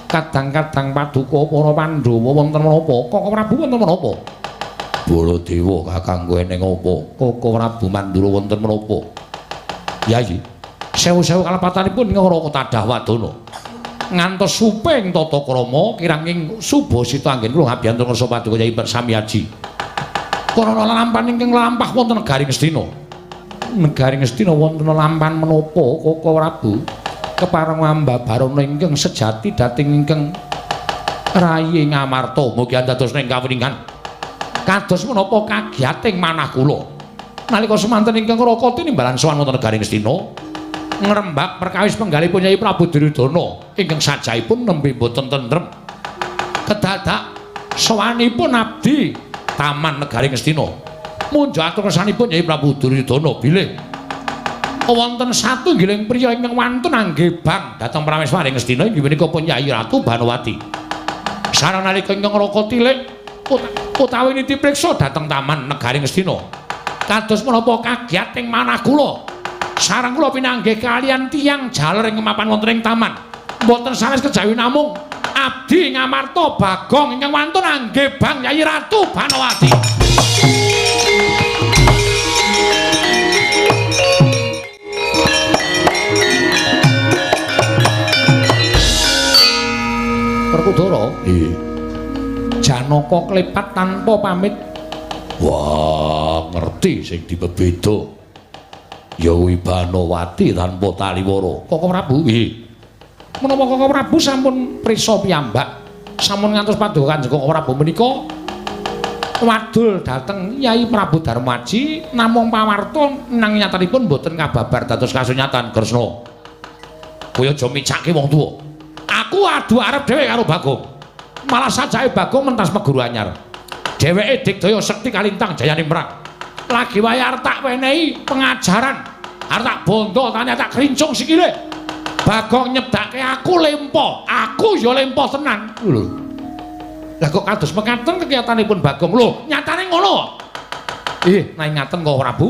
kadang-kadang paduka para Pandhawa wonten menapa? Koko Prabu wonten menapa? Baladewa kakangku eneng apa? Koko Prabu Mandura wonten menapa? Yayi, sewu-sewu kalepatanipun ing Raka Tadah Wadana. Ngantos suping tata krama kiranging subasita anggen kula ngabiyantu ngersa paduka Yai Samyaji. Karana lelampahan ingkang lampah wonten negari Ngastina. Negari Ngastina wonten lelampahan menapa Koko Prabu? Kepareng ambabarana ingkang sejati dhateng ingkang rayi Ngamarta. Mugi andados ing kawuningan. Kados menapa kagiyating manah kula. Nalika semanten ingkang Raka tinimbalan sowan wonten negari Ngastina, ngrembak perkawis penggalipun Yai Prabu Duryudana ingkang sajaipun nembe boten tentrem. Kedadak sowanipun abdi Taman Negari Ngastina. Munjuk atur kersanipun Yai Prabu Duryudana bilih Wonten satunggiling priya ingkang wantun angge bang dhateng Prameswari Ngastina inggih menika pun Yayi Ratu Banowati. Sareng nalika ingkang raka tilik utawi niti priksa dhateng taman negari Ngastina. Kados menapa kagiat ing manah kula. Sareng kula pinanggih kaliyan tiyang jaler ing mapan wonten ing taman. Mboten sanes kejawi namung abdi Ngamarta Bagong ingkang wantun angge bang Yayi Ratu Banowati. Werkudara, nggih. Janaka klepat tanpa pamit. Wah, ngerti sing dipebeda. Ya kuwi Banowati tanpa taliwara. Koko Prabu, nggih. Menapa Koko Prabu sampun prisa piyambak, sampun ngantos paduka Kanjeng Koko Prabu menika wadul dhateng Yai Prabu Darmaji namung pawarta nang nyatanipun mboten kababar dados kasunyatan Kresna. Kowe aja micake wong tuwa. Aku adu arep dhewe karo Bagong. Malah sajake Bagong mentas meguru anyar. Dheweke digdaya sekti kalintang jayane mrang. Lagi wae arep tak wenehi pengajaran. Arep tak bondo tane tak krincung sikile. Bagong nyedake aku lempo. Aku ya lempo tenan. Lho. Lah kok kados mekaten kekiyatanipun Bagong? Lho, nyatane ngono. Ih, nek ngaten kok Prabu.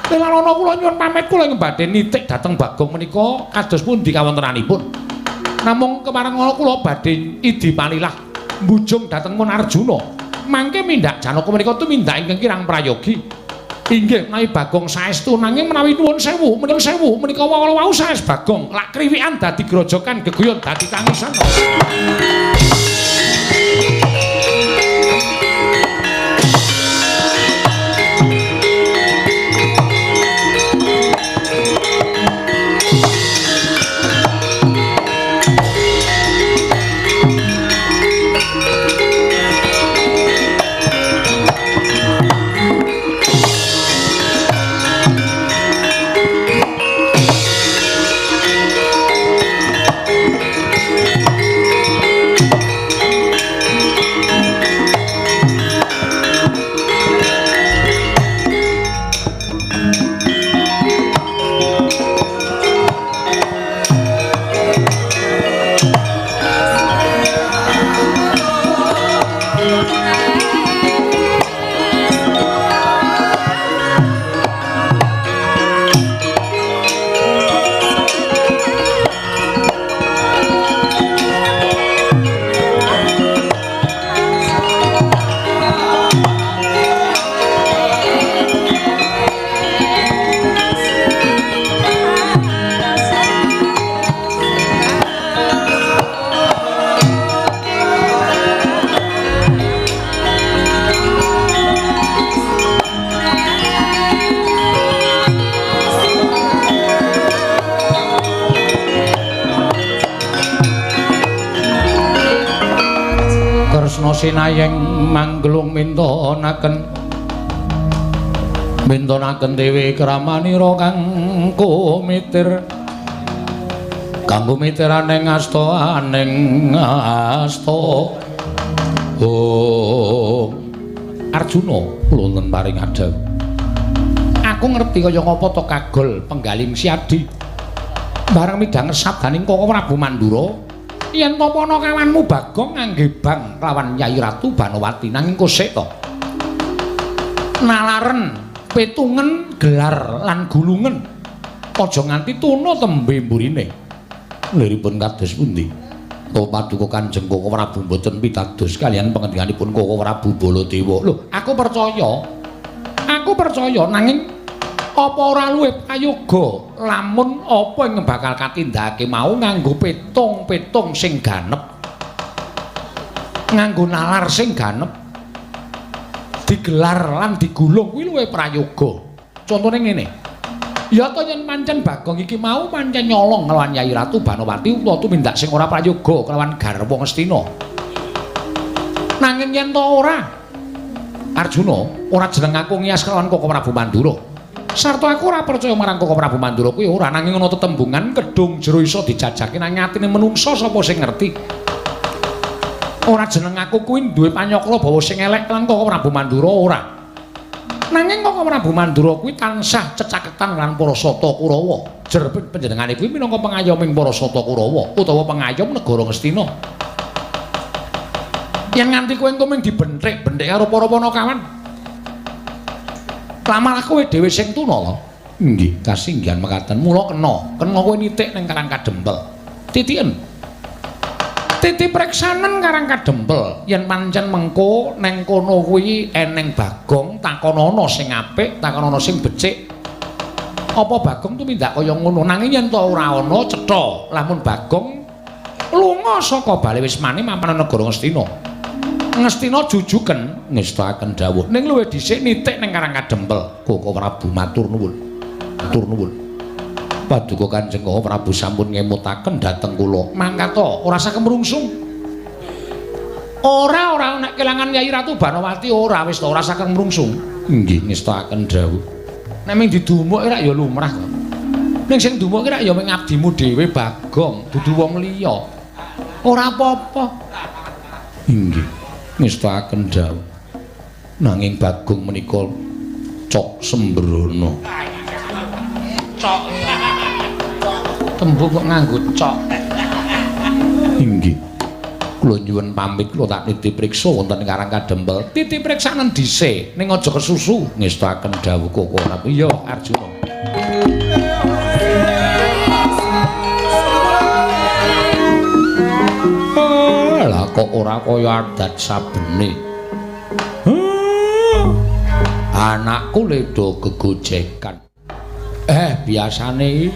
Lelana kula nyuwun pamit kula ing badhe nitik dhateng Bagong menika kados pundi kawontenanipun. Namung kepareng ngono kula badhe idi palilah mbujung dhateng Mun Arjuna. Mangke mindak Janaka menika tumindak ingkang kirang prayogi. Inggih menawi Bagong saestu nanging menawi nuwun sewu, menika sewu menika wau saes Bagong lak kriwikan dadi grojokan geguyon dadi tangisan. Sinayeng manggelung mintonaken mintonaken dewi kramanira kang kumitir kanggo mitiraning asta aning asta. Oh Arjuna kula wonten paring adhawuh. Aku ngerti kaya ngapa to kagol penggaling Siadi bareng midhanget sabdaning Koko Prabu Mandura yen to ana kawanmu Bagong ngangge bang lawan Yai Ratu Banowati nanging kosek to nalaren petungen gelar lan gulungen aja nganti tuna tembe mburine. Liripun kados pundi? To paduka Kanjeng Koko Prabu mboten pitados kaliyan pangendikaanipun Koko Prabu Baladewa. Lho, aku percaya. Aku percaya nanging apa ora luwih prayoga lamun apa ing bakal katindakake mau nganggo petung-petung sing ganep, nganggo nalar sing ganep, digelar lan digulung kuwi luwih prayoga. Contone ngene, ya to yen pancen Bagong iki mau pancen nyolong nglawan Yai Ratu Banowati utawa tumindak sing ora prayoga kelawan garwa Ngastina. Nanging yen to ora, Arjuna ora jeneng aku ngiyas kelawan Koko Prabu Mandura. Sarta aku ora percaya marang Koko Prabu Mandura kuwi ora, nanging ana tetembungan kedung jero iso dijajake nang atine menungsa sapa sing ngerti. Ora jeneng aku kuwi duwe panyakra bawa sing elek lan Koko Prabu Mandura ora. Nanging Koko Prabu Mandura kuwi tansah cecaketan lan para Sata Kurawa. Jer panjenengane kuwi minangka pengayoming para Sata Kurawa utawa pengayom negara Ngastina. Yen nganti kowe engko mung dibenthik-benthik karo para panakawan. Lah malah kowe dhewe sing tuna lho. Nggih, kasinggihan mekaten. Mula kena kowe nitik ning Karang Kadempel. Titiken. Titi preksanen Karang Kadempel. Yen pancen mengko neng kono kuwi eneng Bagong, takonono sing apik, takonono sing becik. Apa Bagong tumindak kaya ngono? Nanging yen to ora ana cetha, lamun Bagong lunga saka Bale Wismane mapan negara Ngastina. Ngastina jujuken ngestakaken dawuh. Ning luwih dhisik nitik ning Karang Kadempel. Koko Prabu matur nuwun. Matur nuwun. Paduka Kanjeng Koko Prabu sampun ngemutaken dhateng kula. Mangkat ora usah kemrungsung. Ora ora nek kelangan Kyai Ratu Banowati ora wis to ora usah kemrungsung. Nggih ngestakaken dawuh. Nek mung didumuk ora ya lumrah to. Ning sing dumuk ki rak ya mung abdimu dhewe Bagong, dudu wong liya. Ora apa-apa. Inggih. Ngestakaken dawuh. Nanging Bagong menika cok sembrono. Cok. Tembung kok nganggo cok. Inggih. Kula nyuwun pamit kula tak nitip priksa wonten Karang Kadempel. Titip priksanen dhisik ning aja kesusu. Ngestakaken dawuh Koko Prabu. Iya, Arjuna. Lah kok ora kaya adat sabene. Anakku ledo gegojekan. Biasane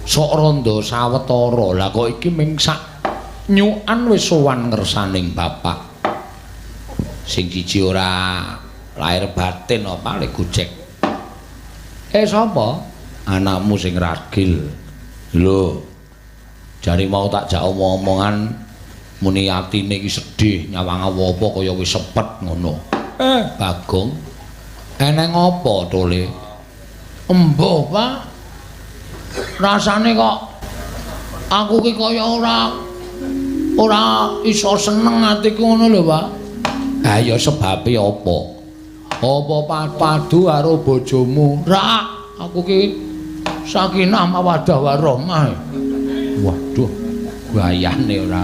sok rondo sawetara. Lah kok iki ming sak nyukan wis sowan ngersaning bapak. Sing siji ora lahir batin apa le gojek. Sapa? Anakmu sing ragil. Lho. Jare mau tak jak omong-omongan muni atine iki sedih nyawang apa kaya wis sepet ngono. Bagong, eneng apa to le? Embuh, Pak. Rasane kok aku ki kaya ora iso seneng atiku ngono lho, Pak. Ha ya sebabe apa? Apa padu karo bojomu? Ra, aku ki sakinah mawaddah warahmah. Waduh, gayane ora.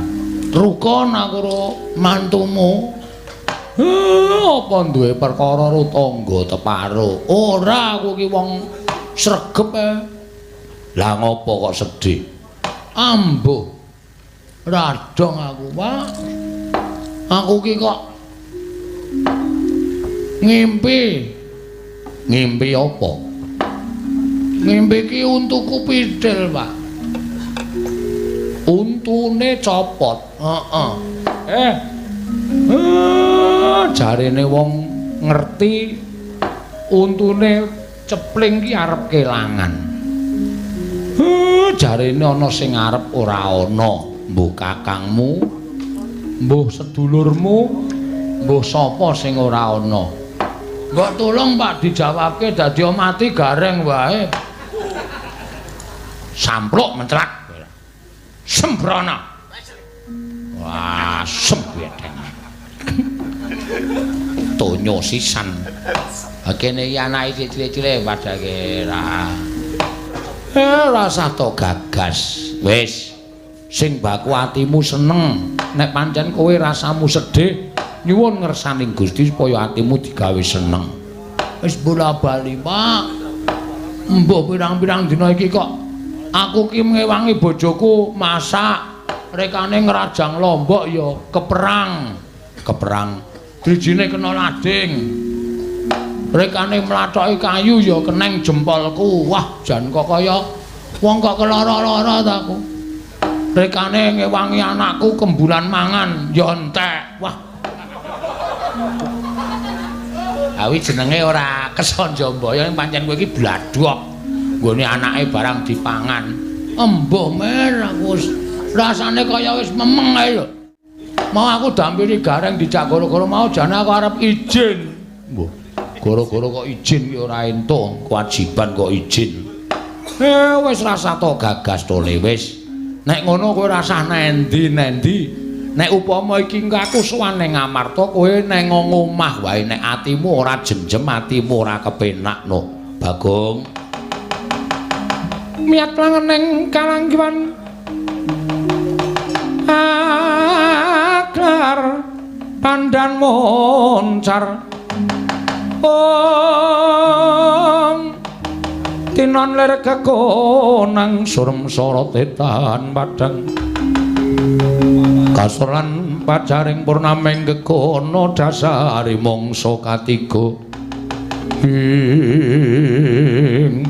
Rukun aku karo mantumu. Apa duwe perkara karo tangga teparo? Ora, aku ki wong sregep. Lah ngopo kok sedih? Ambuh. Radong aku, Pak. Aku ki kok ngimpi. Ngimpi apa? Ngimpi ki untuku pidel, Pak. Untune copot. Heeh. Jarene wong ngerti untune cepling ki arep kelangan. Jarene ana sing arep ora ana, mbuh kakangmu, mbuh sedulurmu, mbuh sapa sing ora ana. Mbok tulung Pak dijawabke dadi mati gareng wae. Sampluk mencelak. Sembrono. Wah, sembedeng. Tonyo sisan. Kene iki anake cilik-cilik padake ra. Rasah to gagas. Wis. Sing baku atimu seneng. Nek pancen kowe rasamu sedih, nyuwun ngersaning Gusti supaya atimu digawe seneng. Wis bola-bali, Pak. Mbah pirang-pirang dina iki kok aku ki ngewangi bojoku masak, rekane ngrajang lombok ya keperang. Keperang. Drijine kena lading. Rekane mlathoki kayu ya keneng jempolku. Wah, jan kok kaya wong kok kelara-lara ta aku. Rekane ngewangi anakku kembulan mangan ya entek. Wah. Awi jenenge ora kesanja mbaya, pancen kowe iki bladhok. Nggone anake barang dipangan. Embuh mer aku rasane kaya wis memeng ae lho. Mau aku dampiri gareng dijak goro-goro mau jane aku arep izin. Mbah, goro-goro kok izin ki ora entuk, kewajiban kok izin. Wis rasah to gagas to le wis. Nek ngono kowe rasah nendi-nendi. Nek upama iki engko aku sowan ning Amarta, kowe neng ngomah wae nek atimu ora jenjem, atimu ora kepenak no. Bagong. Miyat langening kalanggiwan aklar pandan moncar. Om tinon lir kekonang surem sorote tahan padang. Kasor lan pacaring purnaming gegono dasari mangsa katiga. Ing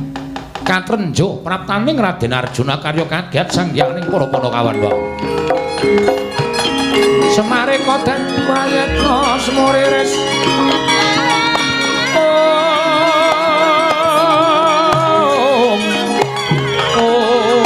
katrenjo praptaning Raden Arjuna karya kagiat sanghyanging para Panakawan wae. Semare koden prayitna semuriris. Om Om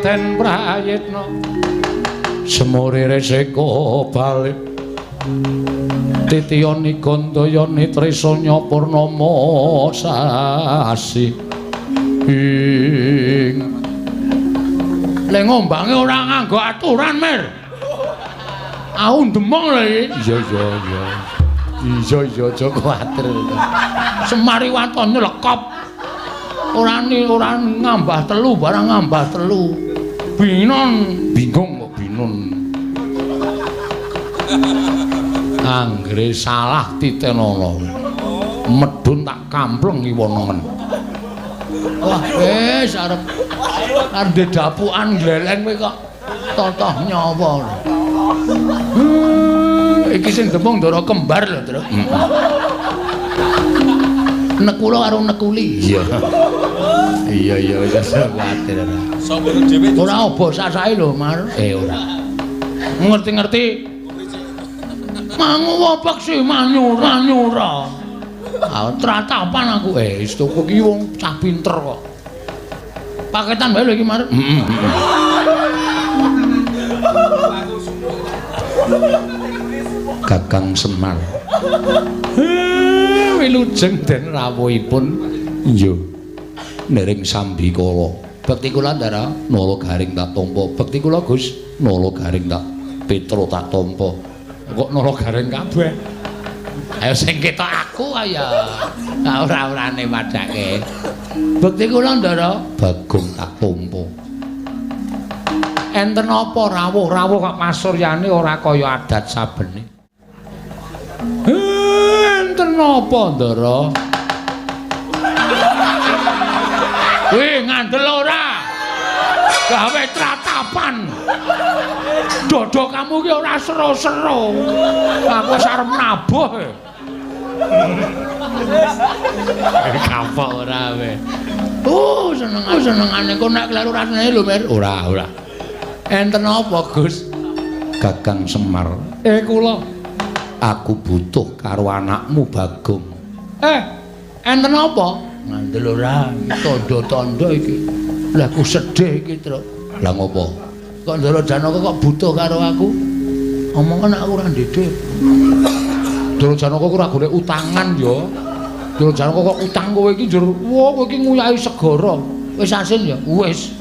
Den Prayitna semure reseka balik titiyani gandayani trisanya purnama sasi ing le ngombange ora nganggo aturan Mir. Aku ndemong lho iki. Iya iya iya. Iya iya aja kuwatir. Semari waton lekop. Ora ora ngambah telu barang ngambah telu. Binon bingung kok binon. Anggere salah titenono. Medhun tak kampleng iwonongen. Wah wis arep arep dapukan gleleng kowe kok totoh nyawa. Iki sing demung ndara kembar lho, Tru. Nekula karo nekuli. Iya. Iya iya wis kuwatir ora. Sapa dhewe ora obo sasae lho, Mar. Ora. Ngerti-ngerti. Mangu peksi manyura nyura. Ah tratapan aku. Wis tuku iki wong cah pinter kok. Paketan wae lho iki, Mar. Heeh. Kakang Semar. Wilujeng den rawuhipun iya nering sambikala. Bekti kula Ndara nala garing tak tampa. Bekti kula Gus nala garing tak Petro tak tampa. Kok nala garing kabeh? Ayo sing ketok aku ayo. Ora-orane padake. Bekti kula Ndara Bagong tak tampa. Enten apa rawuh-rawuh kok pasuryane ora kaya adat sabene. Enten apa, Ndara? Wih, ngandel ora? Gawe tratapan. Dodo kamu ki ora sero-sero. Aku wis arep nabuh. Kapok ora kowe. Senengane kok nek kleru rasane lho, Mir. Ora, ora. Enten apa, Gus? Kakang Semar. Kula aku butuh karo anakmu Bagong. Enten apa? Ngandel ora, tandha-tandha iki. Lah aku sedih iki, Truk. Lah ngopo? Kok Ndara Janaka kok butuh karo aku? Omongan aku ora ndhedhe. Ndara Janaka ku ora golek utangan ya. Ndara Janaka kok utang kowe iki njur, wah kowe iki nguyahi segara. Wis asin ya? Wis.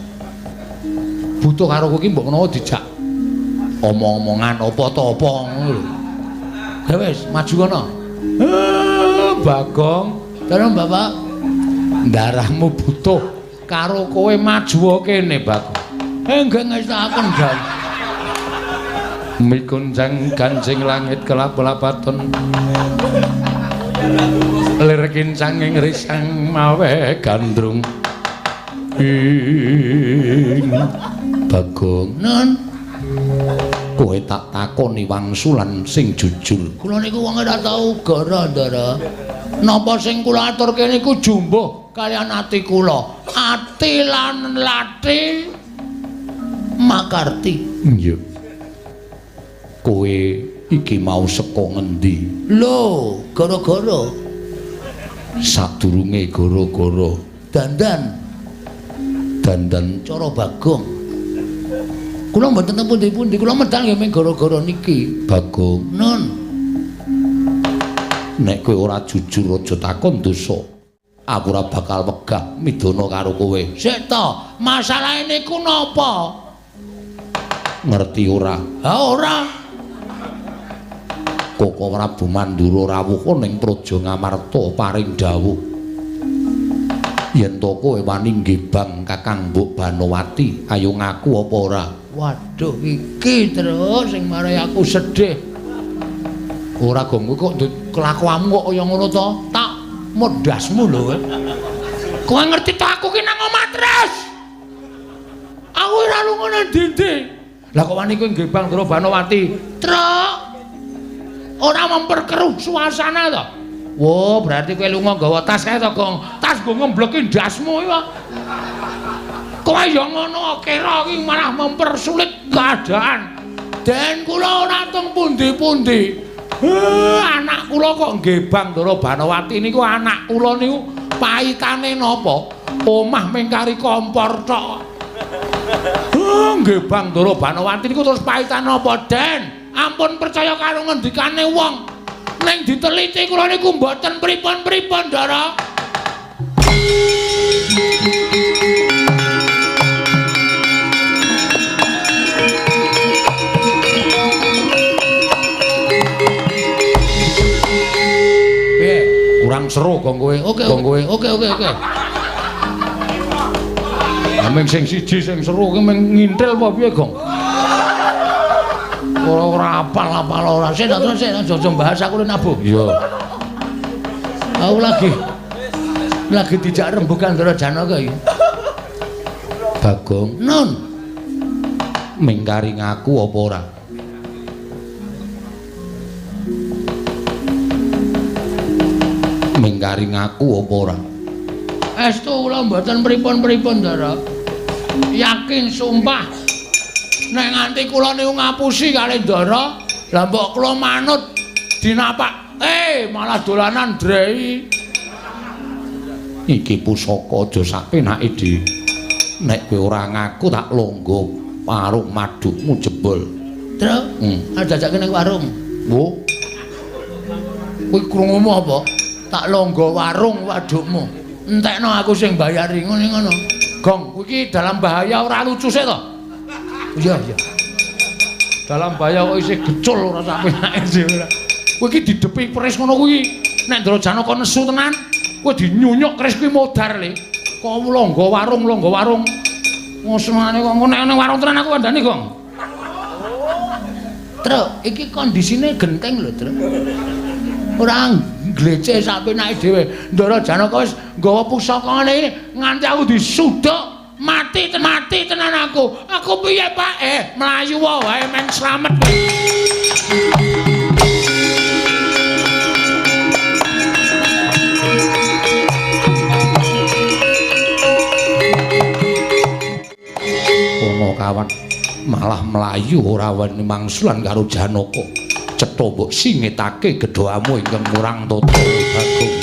Butuh karo kowe iki mbok menawa dijak omong-omongan apa ta apa ngono lho. Ya wis, maju kono. Bagong, dalem Bapak. Darahmu butuh karo kowe maju kene, Bagong. Nggih ngestakaken, Jan. Mikunjang kancing langit kelap-lapaton. Lir kincanging risang mawe gandrung. Ing Bagong, Nun, kowe tak takoni wangsulan sing jujur. Kula niku wong ora tau gara, Ndara. Napa sing kula aturke niku jumbuh kaliyan ati kula. Ati lan lati makarti. Iya. Kowe iki mau saka ngendi? Lho, gara-gara. Sadurunge gara-gara dandan. Dandan cara Bagong. Kula mboten teng pundi-pundi, kula medal nggih mung gara-gara niki. Bagong, Nun, nek kowe ora jujur aja takon dosa. Aku ora bakal wegah midana karo kowe. Sik to, masalahe niku napa? Ngerti ora? Ha ora. Koko Prabu Mandura rawuh ning Praja Ngamarta paring dawuh yen to kowe wani nggebang Kakang Mbok Banowati, ayo ngaku apa ora? Waduh, iki terus sing marai aku sedih. Ora Gong, kowe kok kelakuanmu kok kaya ngono to? Tak modasmu lho kowe. Kowe ngerti to aku ki nang omah terus. Aku ora lunga nang ndi-ndi. Lah kok wani kowe nggebang Ndara Banowati? Truk. Ora memperkeruh suasana to. Wo, berarti kowe lunga nggawa tas kae to, Gong. Tas nggo ngembleki ndasmu iki. Kowe ya ngono kira iki malah mempersulit keadaan. Den kula ora teng pundi-pundi. Anak kula kok nggebang Ndara Banowati niku anak kula niku paitane napa? Omah mung kari kompor tok. Nggebang Ndara Banowati niku terus paitane napa, Den? Ampun percaya karo ngendikane wong. Ning diteliti kula niku mboten pripun-pripun, Ndara. Piye? Kurang seru kok kowe. Oke, Gong kowe. Oke, oke, oke. Ameng sing siji sing seru ki meng ngintil apa piye, Gong? Ora apal-apal ora. Sik terus sik aja bahas aku nabuh. Iya. Aku lagi dijak rembugan Ndara Janaka iki. Bagong, Nun, mingkari ngaku apa ora? Mingkari ngaku apa ora? Estu kula mboten pripun-pripun, Ndara. Yakin sumpah. Nek nganti kula niku ngapusi kali Ndara, lah mbok kula manut dinapak. Malah dolanan drei. Iki pusaka aja sak penake, Dik. Nek kowe ora ngaku tak longgo warung madukmu jebol. Truk, arep dajake ning warung. Wo. Kowe krungumu apa? Tak longgo warung wadukmu. Entekno aku sing bayari ngene ngono. Gong, kowe iki dalam bahaya ora lucu sik to? Iya, iya. Dalam bahaya kok isih gecul ora sak penake dhewe ora. Kowe iki didepi keris ngono kuwi. Nek Ndara Janaka nesu tenan, kowe dinyunyuk keris kuwi modar le. Kok longgo warung, longgo warung. Ngosenane kok nek nang warung tenan aku kandhani, Gong. Truk, iki kondisine genteng lho, Truk. Ora ngleceh sak penake dhewe. Ndara Janaka wis nggawa pusaka ngene iki nganti aku disuduk mati mati tenan aku. Aku piye, Pak? Mlayu wae men slamet kowe. Ono kawan malah mlayu ora wani mangsulan karo Janaka. Cetha mbok singitake gedhamu ingkang murang tata Bagong.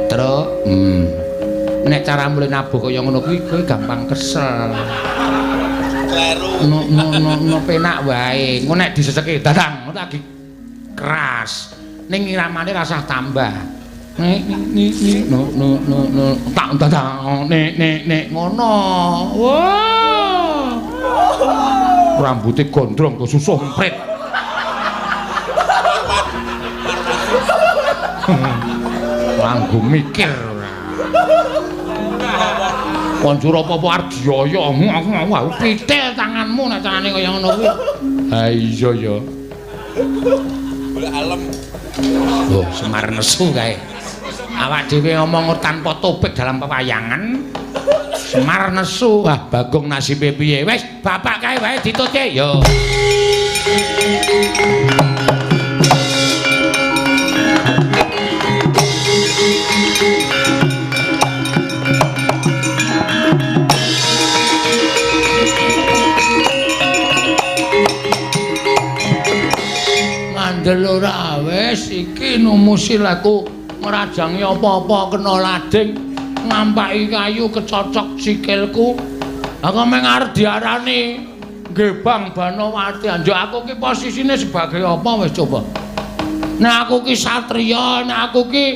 Truk, nek cara mulih nabuh kaya ngono kuwi kowe gampang kesel. Kleru. No no no penak wae. Engko nek diseseki dadang lagi keras. Ning iramane rasah tambah. Nek ni ni no no no no tak dadang nek nek nek ngono. Wah. Rambute gondrong kok susuh emprit. Langgo mikir ora. Konjur apa-apa arep dioyo, pitil tanganmu. omonganmu nek carane kaya ngono kuwi. Ha iya ya. Golek alem. Oh, Semar nesu kae. Awak dhewe ngomong tanpa topik dalam pewayangan. Semar nesu. Wah, Bagong nasibe piye? Wis, bapak kae wae ditutke. Yo. Ngandel ora wis iki numusi laku ngrajangi apa-apa kena lading ngampaki kayu kecocok sikilku. Aku meng arep diarani Gebang Banowati. Anjuk aku ki posisine sebagai apa wis coba. Nek aku ki satriya, nek aku ki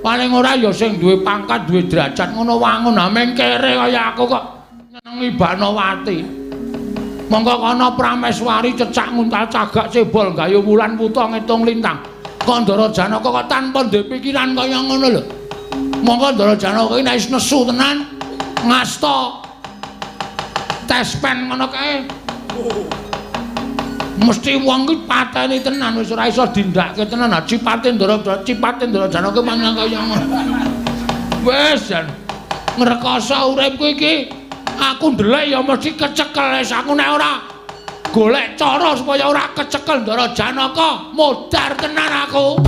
paling ora ya sing duwe pangkat, duwe derajat ngono wangun. Ha meng kere kaya aku kok nyenengi Banowati. Monggo kono Prameswari cecak nguntal cagak cebol gayu wulan wuta ngitung lintang. Kandara Janaka kok tanpa ndek pikiran kaya ngono lho. Monggo Ndara Janaka iki nek wis nesu tenan ngasta tespen ngono kae. Mesti wong ki pateni tenan wis ora iso dindake tenan. Ha cipate Ndara cipate Ndara Janaka mangan kaya ngono. Wis jan ngrekoso uripku iki. Aku ndelek ya mesti kecekel wis aku nek ora golek cara supaya ora kecekel Ndara Janaka modar tenan aku.